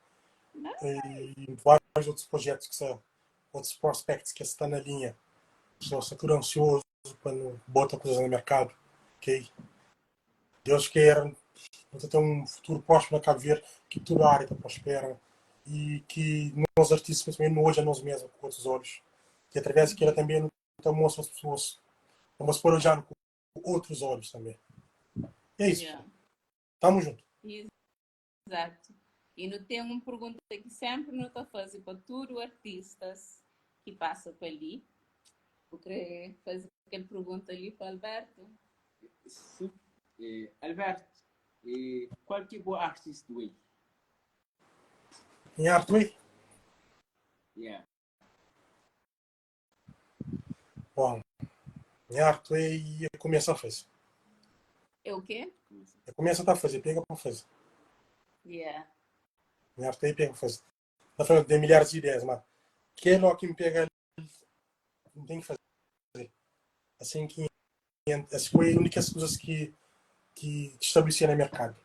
[SPEAKER 2] E vários outros projetos ki sta, outros prospects ki sta na linha. Pessoal sta tudo ansioso pa nu bota kuzas na merkadu, ok? Deus queira, nu ta ten un futuru prósperu na Cabo Verde, ki tudu área ta prospera e ki nos artistas principalmente nu odja nos mesmu ku otus olhos, ki através di kila tanbe nu ta mostra as pessoas, pa es pode odjanu ku otus olhos tanbe. É isso.
[SPEAKER 1] Yeah.
[SPEAKER 2] Tamo junto.
[SPEAKER 1] Exato. E nu ten un pergunta ki sempri nu ta faze pa tudu artistas ki pasa pa li. Bu kre faze kel pergunta li pa Alberto?
[SPEAKER 3] Sim. Eh, Alberto, eh, qual que é bo artist way?
[SPEAKER 2] Nha arte way?
[SPEAKER 3] Yeah.
[SPEAKER 2] Bom, nha arte way é começa a fazer.
[SPEAKER 1] É o quê?
[SPEAKER 2] É começa a fazer, pega para fazer.
[SPEAKER 1] Yeah.
[SPEAKER 2] Nha arte way pega para fazer. Ta fala tem milhares de ideias, mas que é que me pega não tem que fazer. Assim que essa foi a única coisas que que estabelecia no mercado.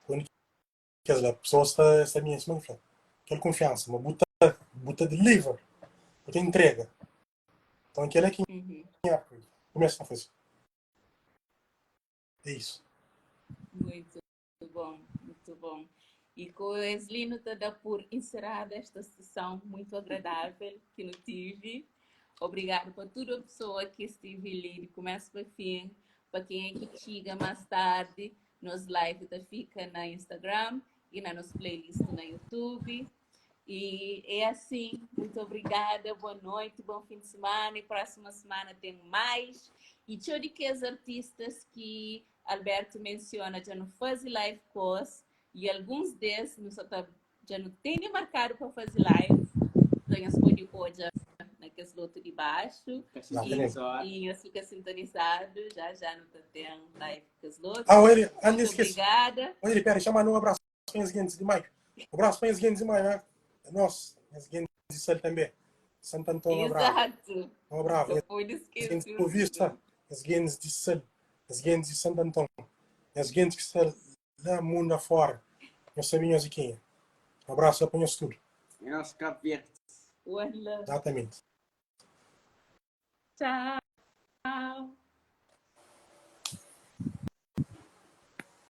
[SPEAKER 2] Foi a única coisa, a pessoa está está minha, assim, fala, aquela confiança, mas buta buta deliver, buta entrega. Então aquilo é que
[SPEAKER 1] Uhum.
[SPEAKER 2] começa a fazer. É isso.
[SPEAKER 1] Muito bom, muito bom. E com es li nu ta da por encerrada esta sessão muito agradável que nu tive. Obrigado pa tudo a pessoa que esteve ali de começo pa fim. Pa quem é que chega mais tarde, nos live ta fica na Instagram e na nos playlist na YouTube. E é assim. Muito obrigada, boa noite, bom fim de semana. E próxima semana tem mais. E txeu di kes artistas ki Alberto menciona dja nu faze live kos e alguns des nu sa ta dja nu tene markadu pa faze live. Então nhos pode odja na kes lotu di baxu
[SPEAKER 2] Exatamente.
[SPEAKER 1] e nhos fika sintonizadu já já nu ta ten live kes lotu.
[SPEAKER 2] Ah, olha, antes
[SPEAKER 1] Muito
[SPEAKER 2] esqueci.
[SPEAKER 1] obrigada.
[SPEAKER 2] Olha, pera, chama um abraço para as gente de maio. Um abraço para as gente de maio, né? É nosso, as gente de Sal também. Santo Antônio Bravo.
[SPEAKER 1] Exato.
[SPEAKER 2] Um abraço.
[SPEAKER 1] Não pode
[SPEAKER 2] As gente de
[SPEAKER 1] esquecer.
[SPEAKER 2] Boa Vista, as gente de Sal, as gente de Santo Antônio, as gente que está lá mundo afora. Nós sabemos quem é. Um abraço para nós tudo.
[SPEAKER 3] É nosso Cabo Verde.
[SPEAKER 1] Olha.
[SPEAKER 2] Exatamente.
[SPEAKER 1] Tchau.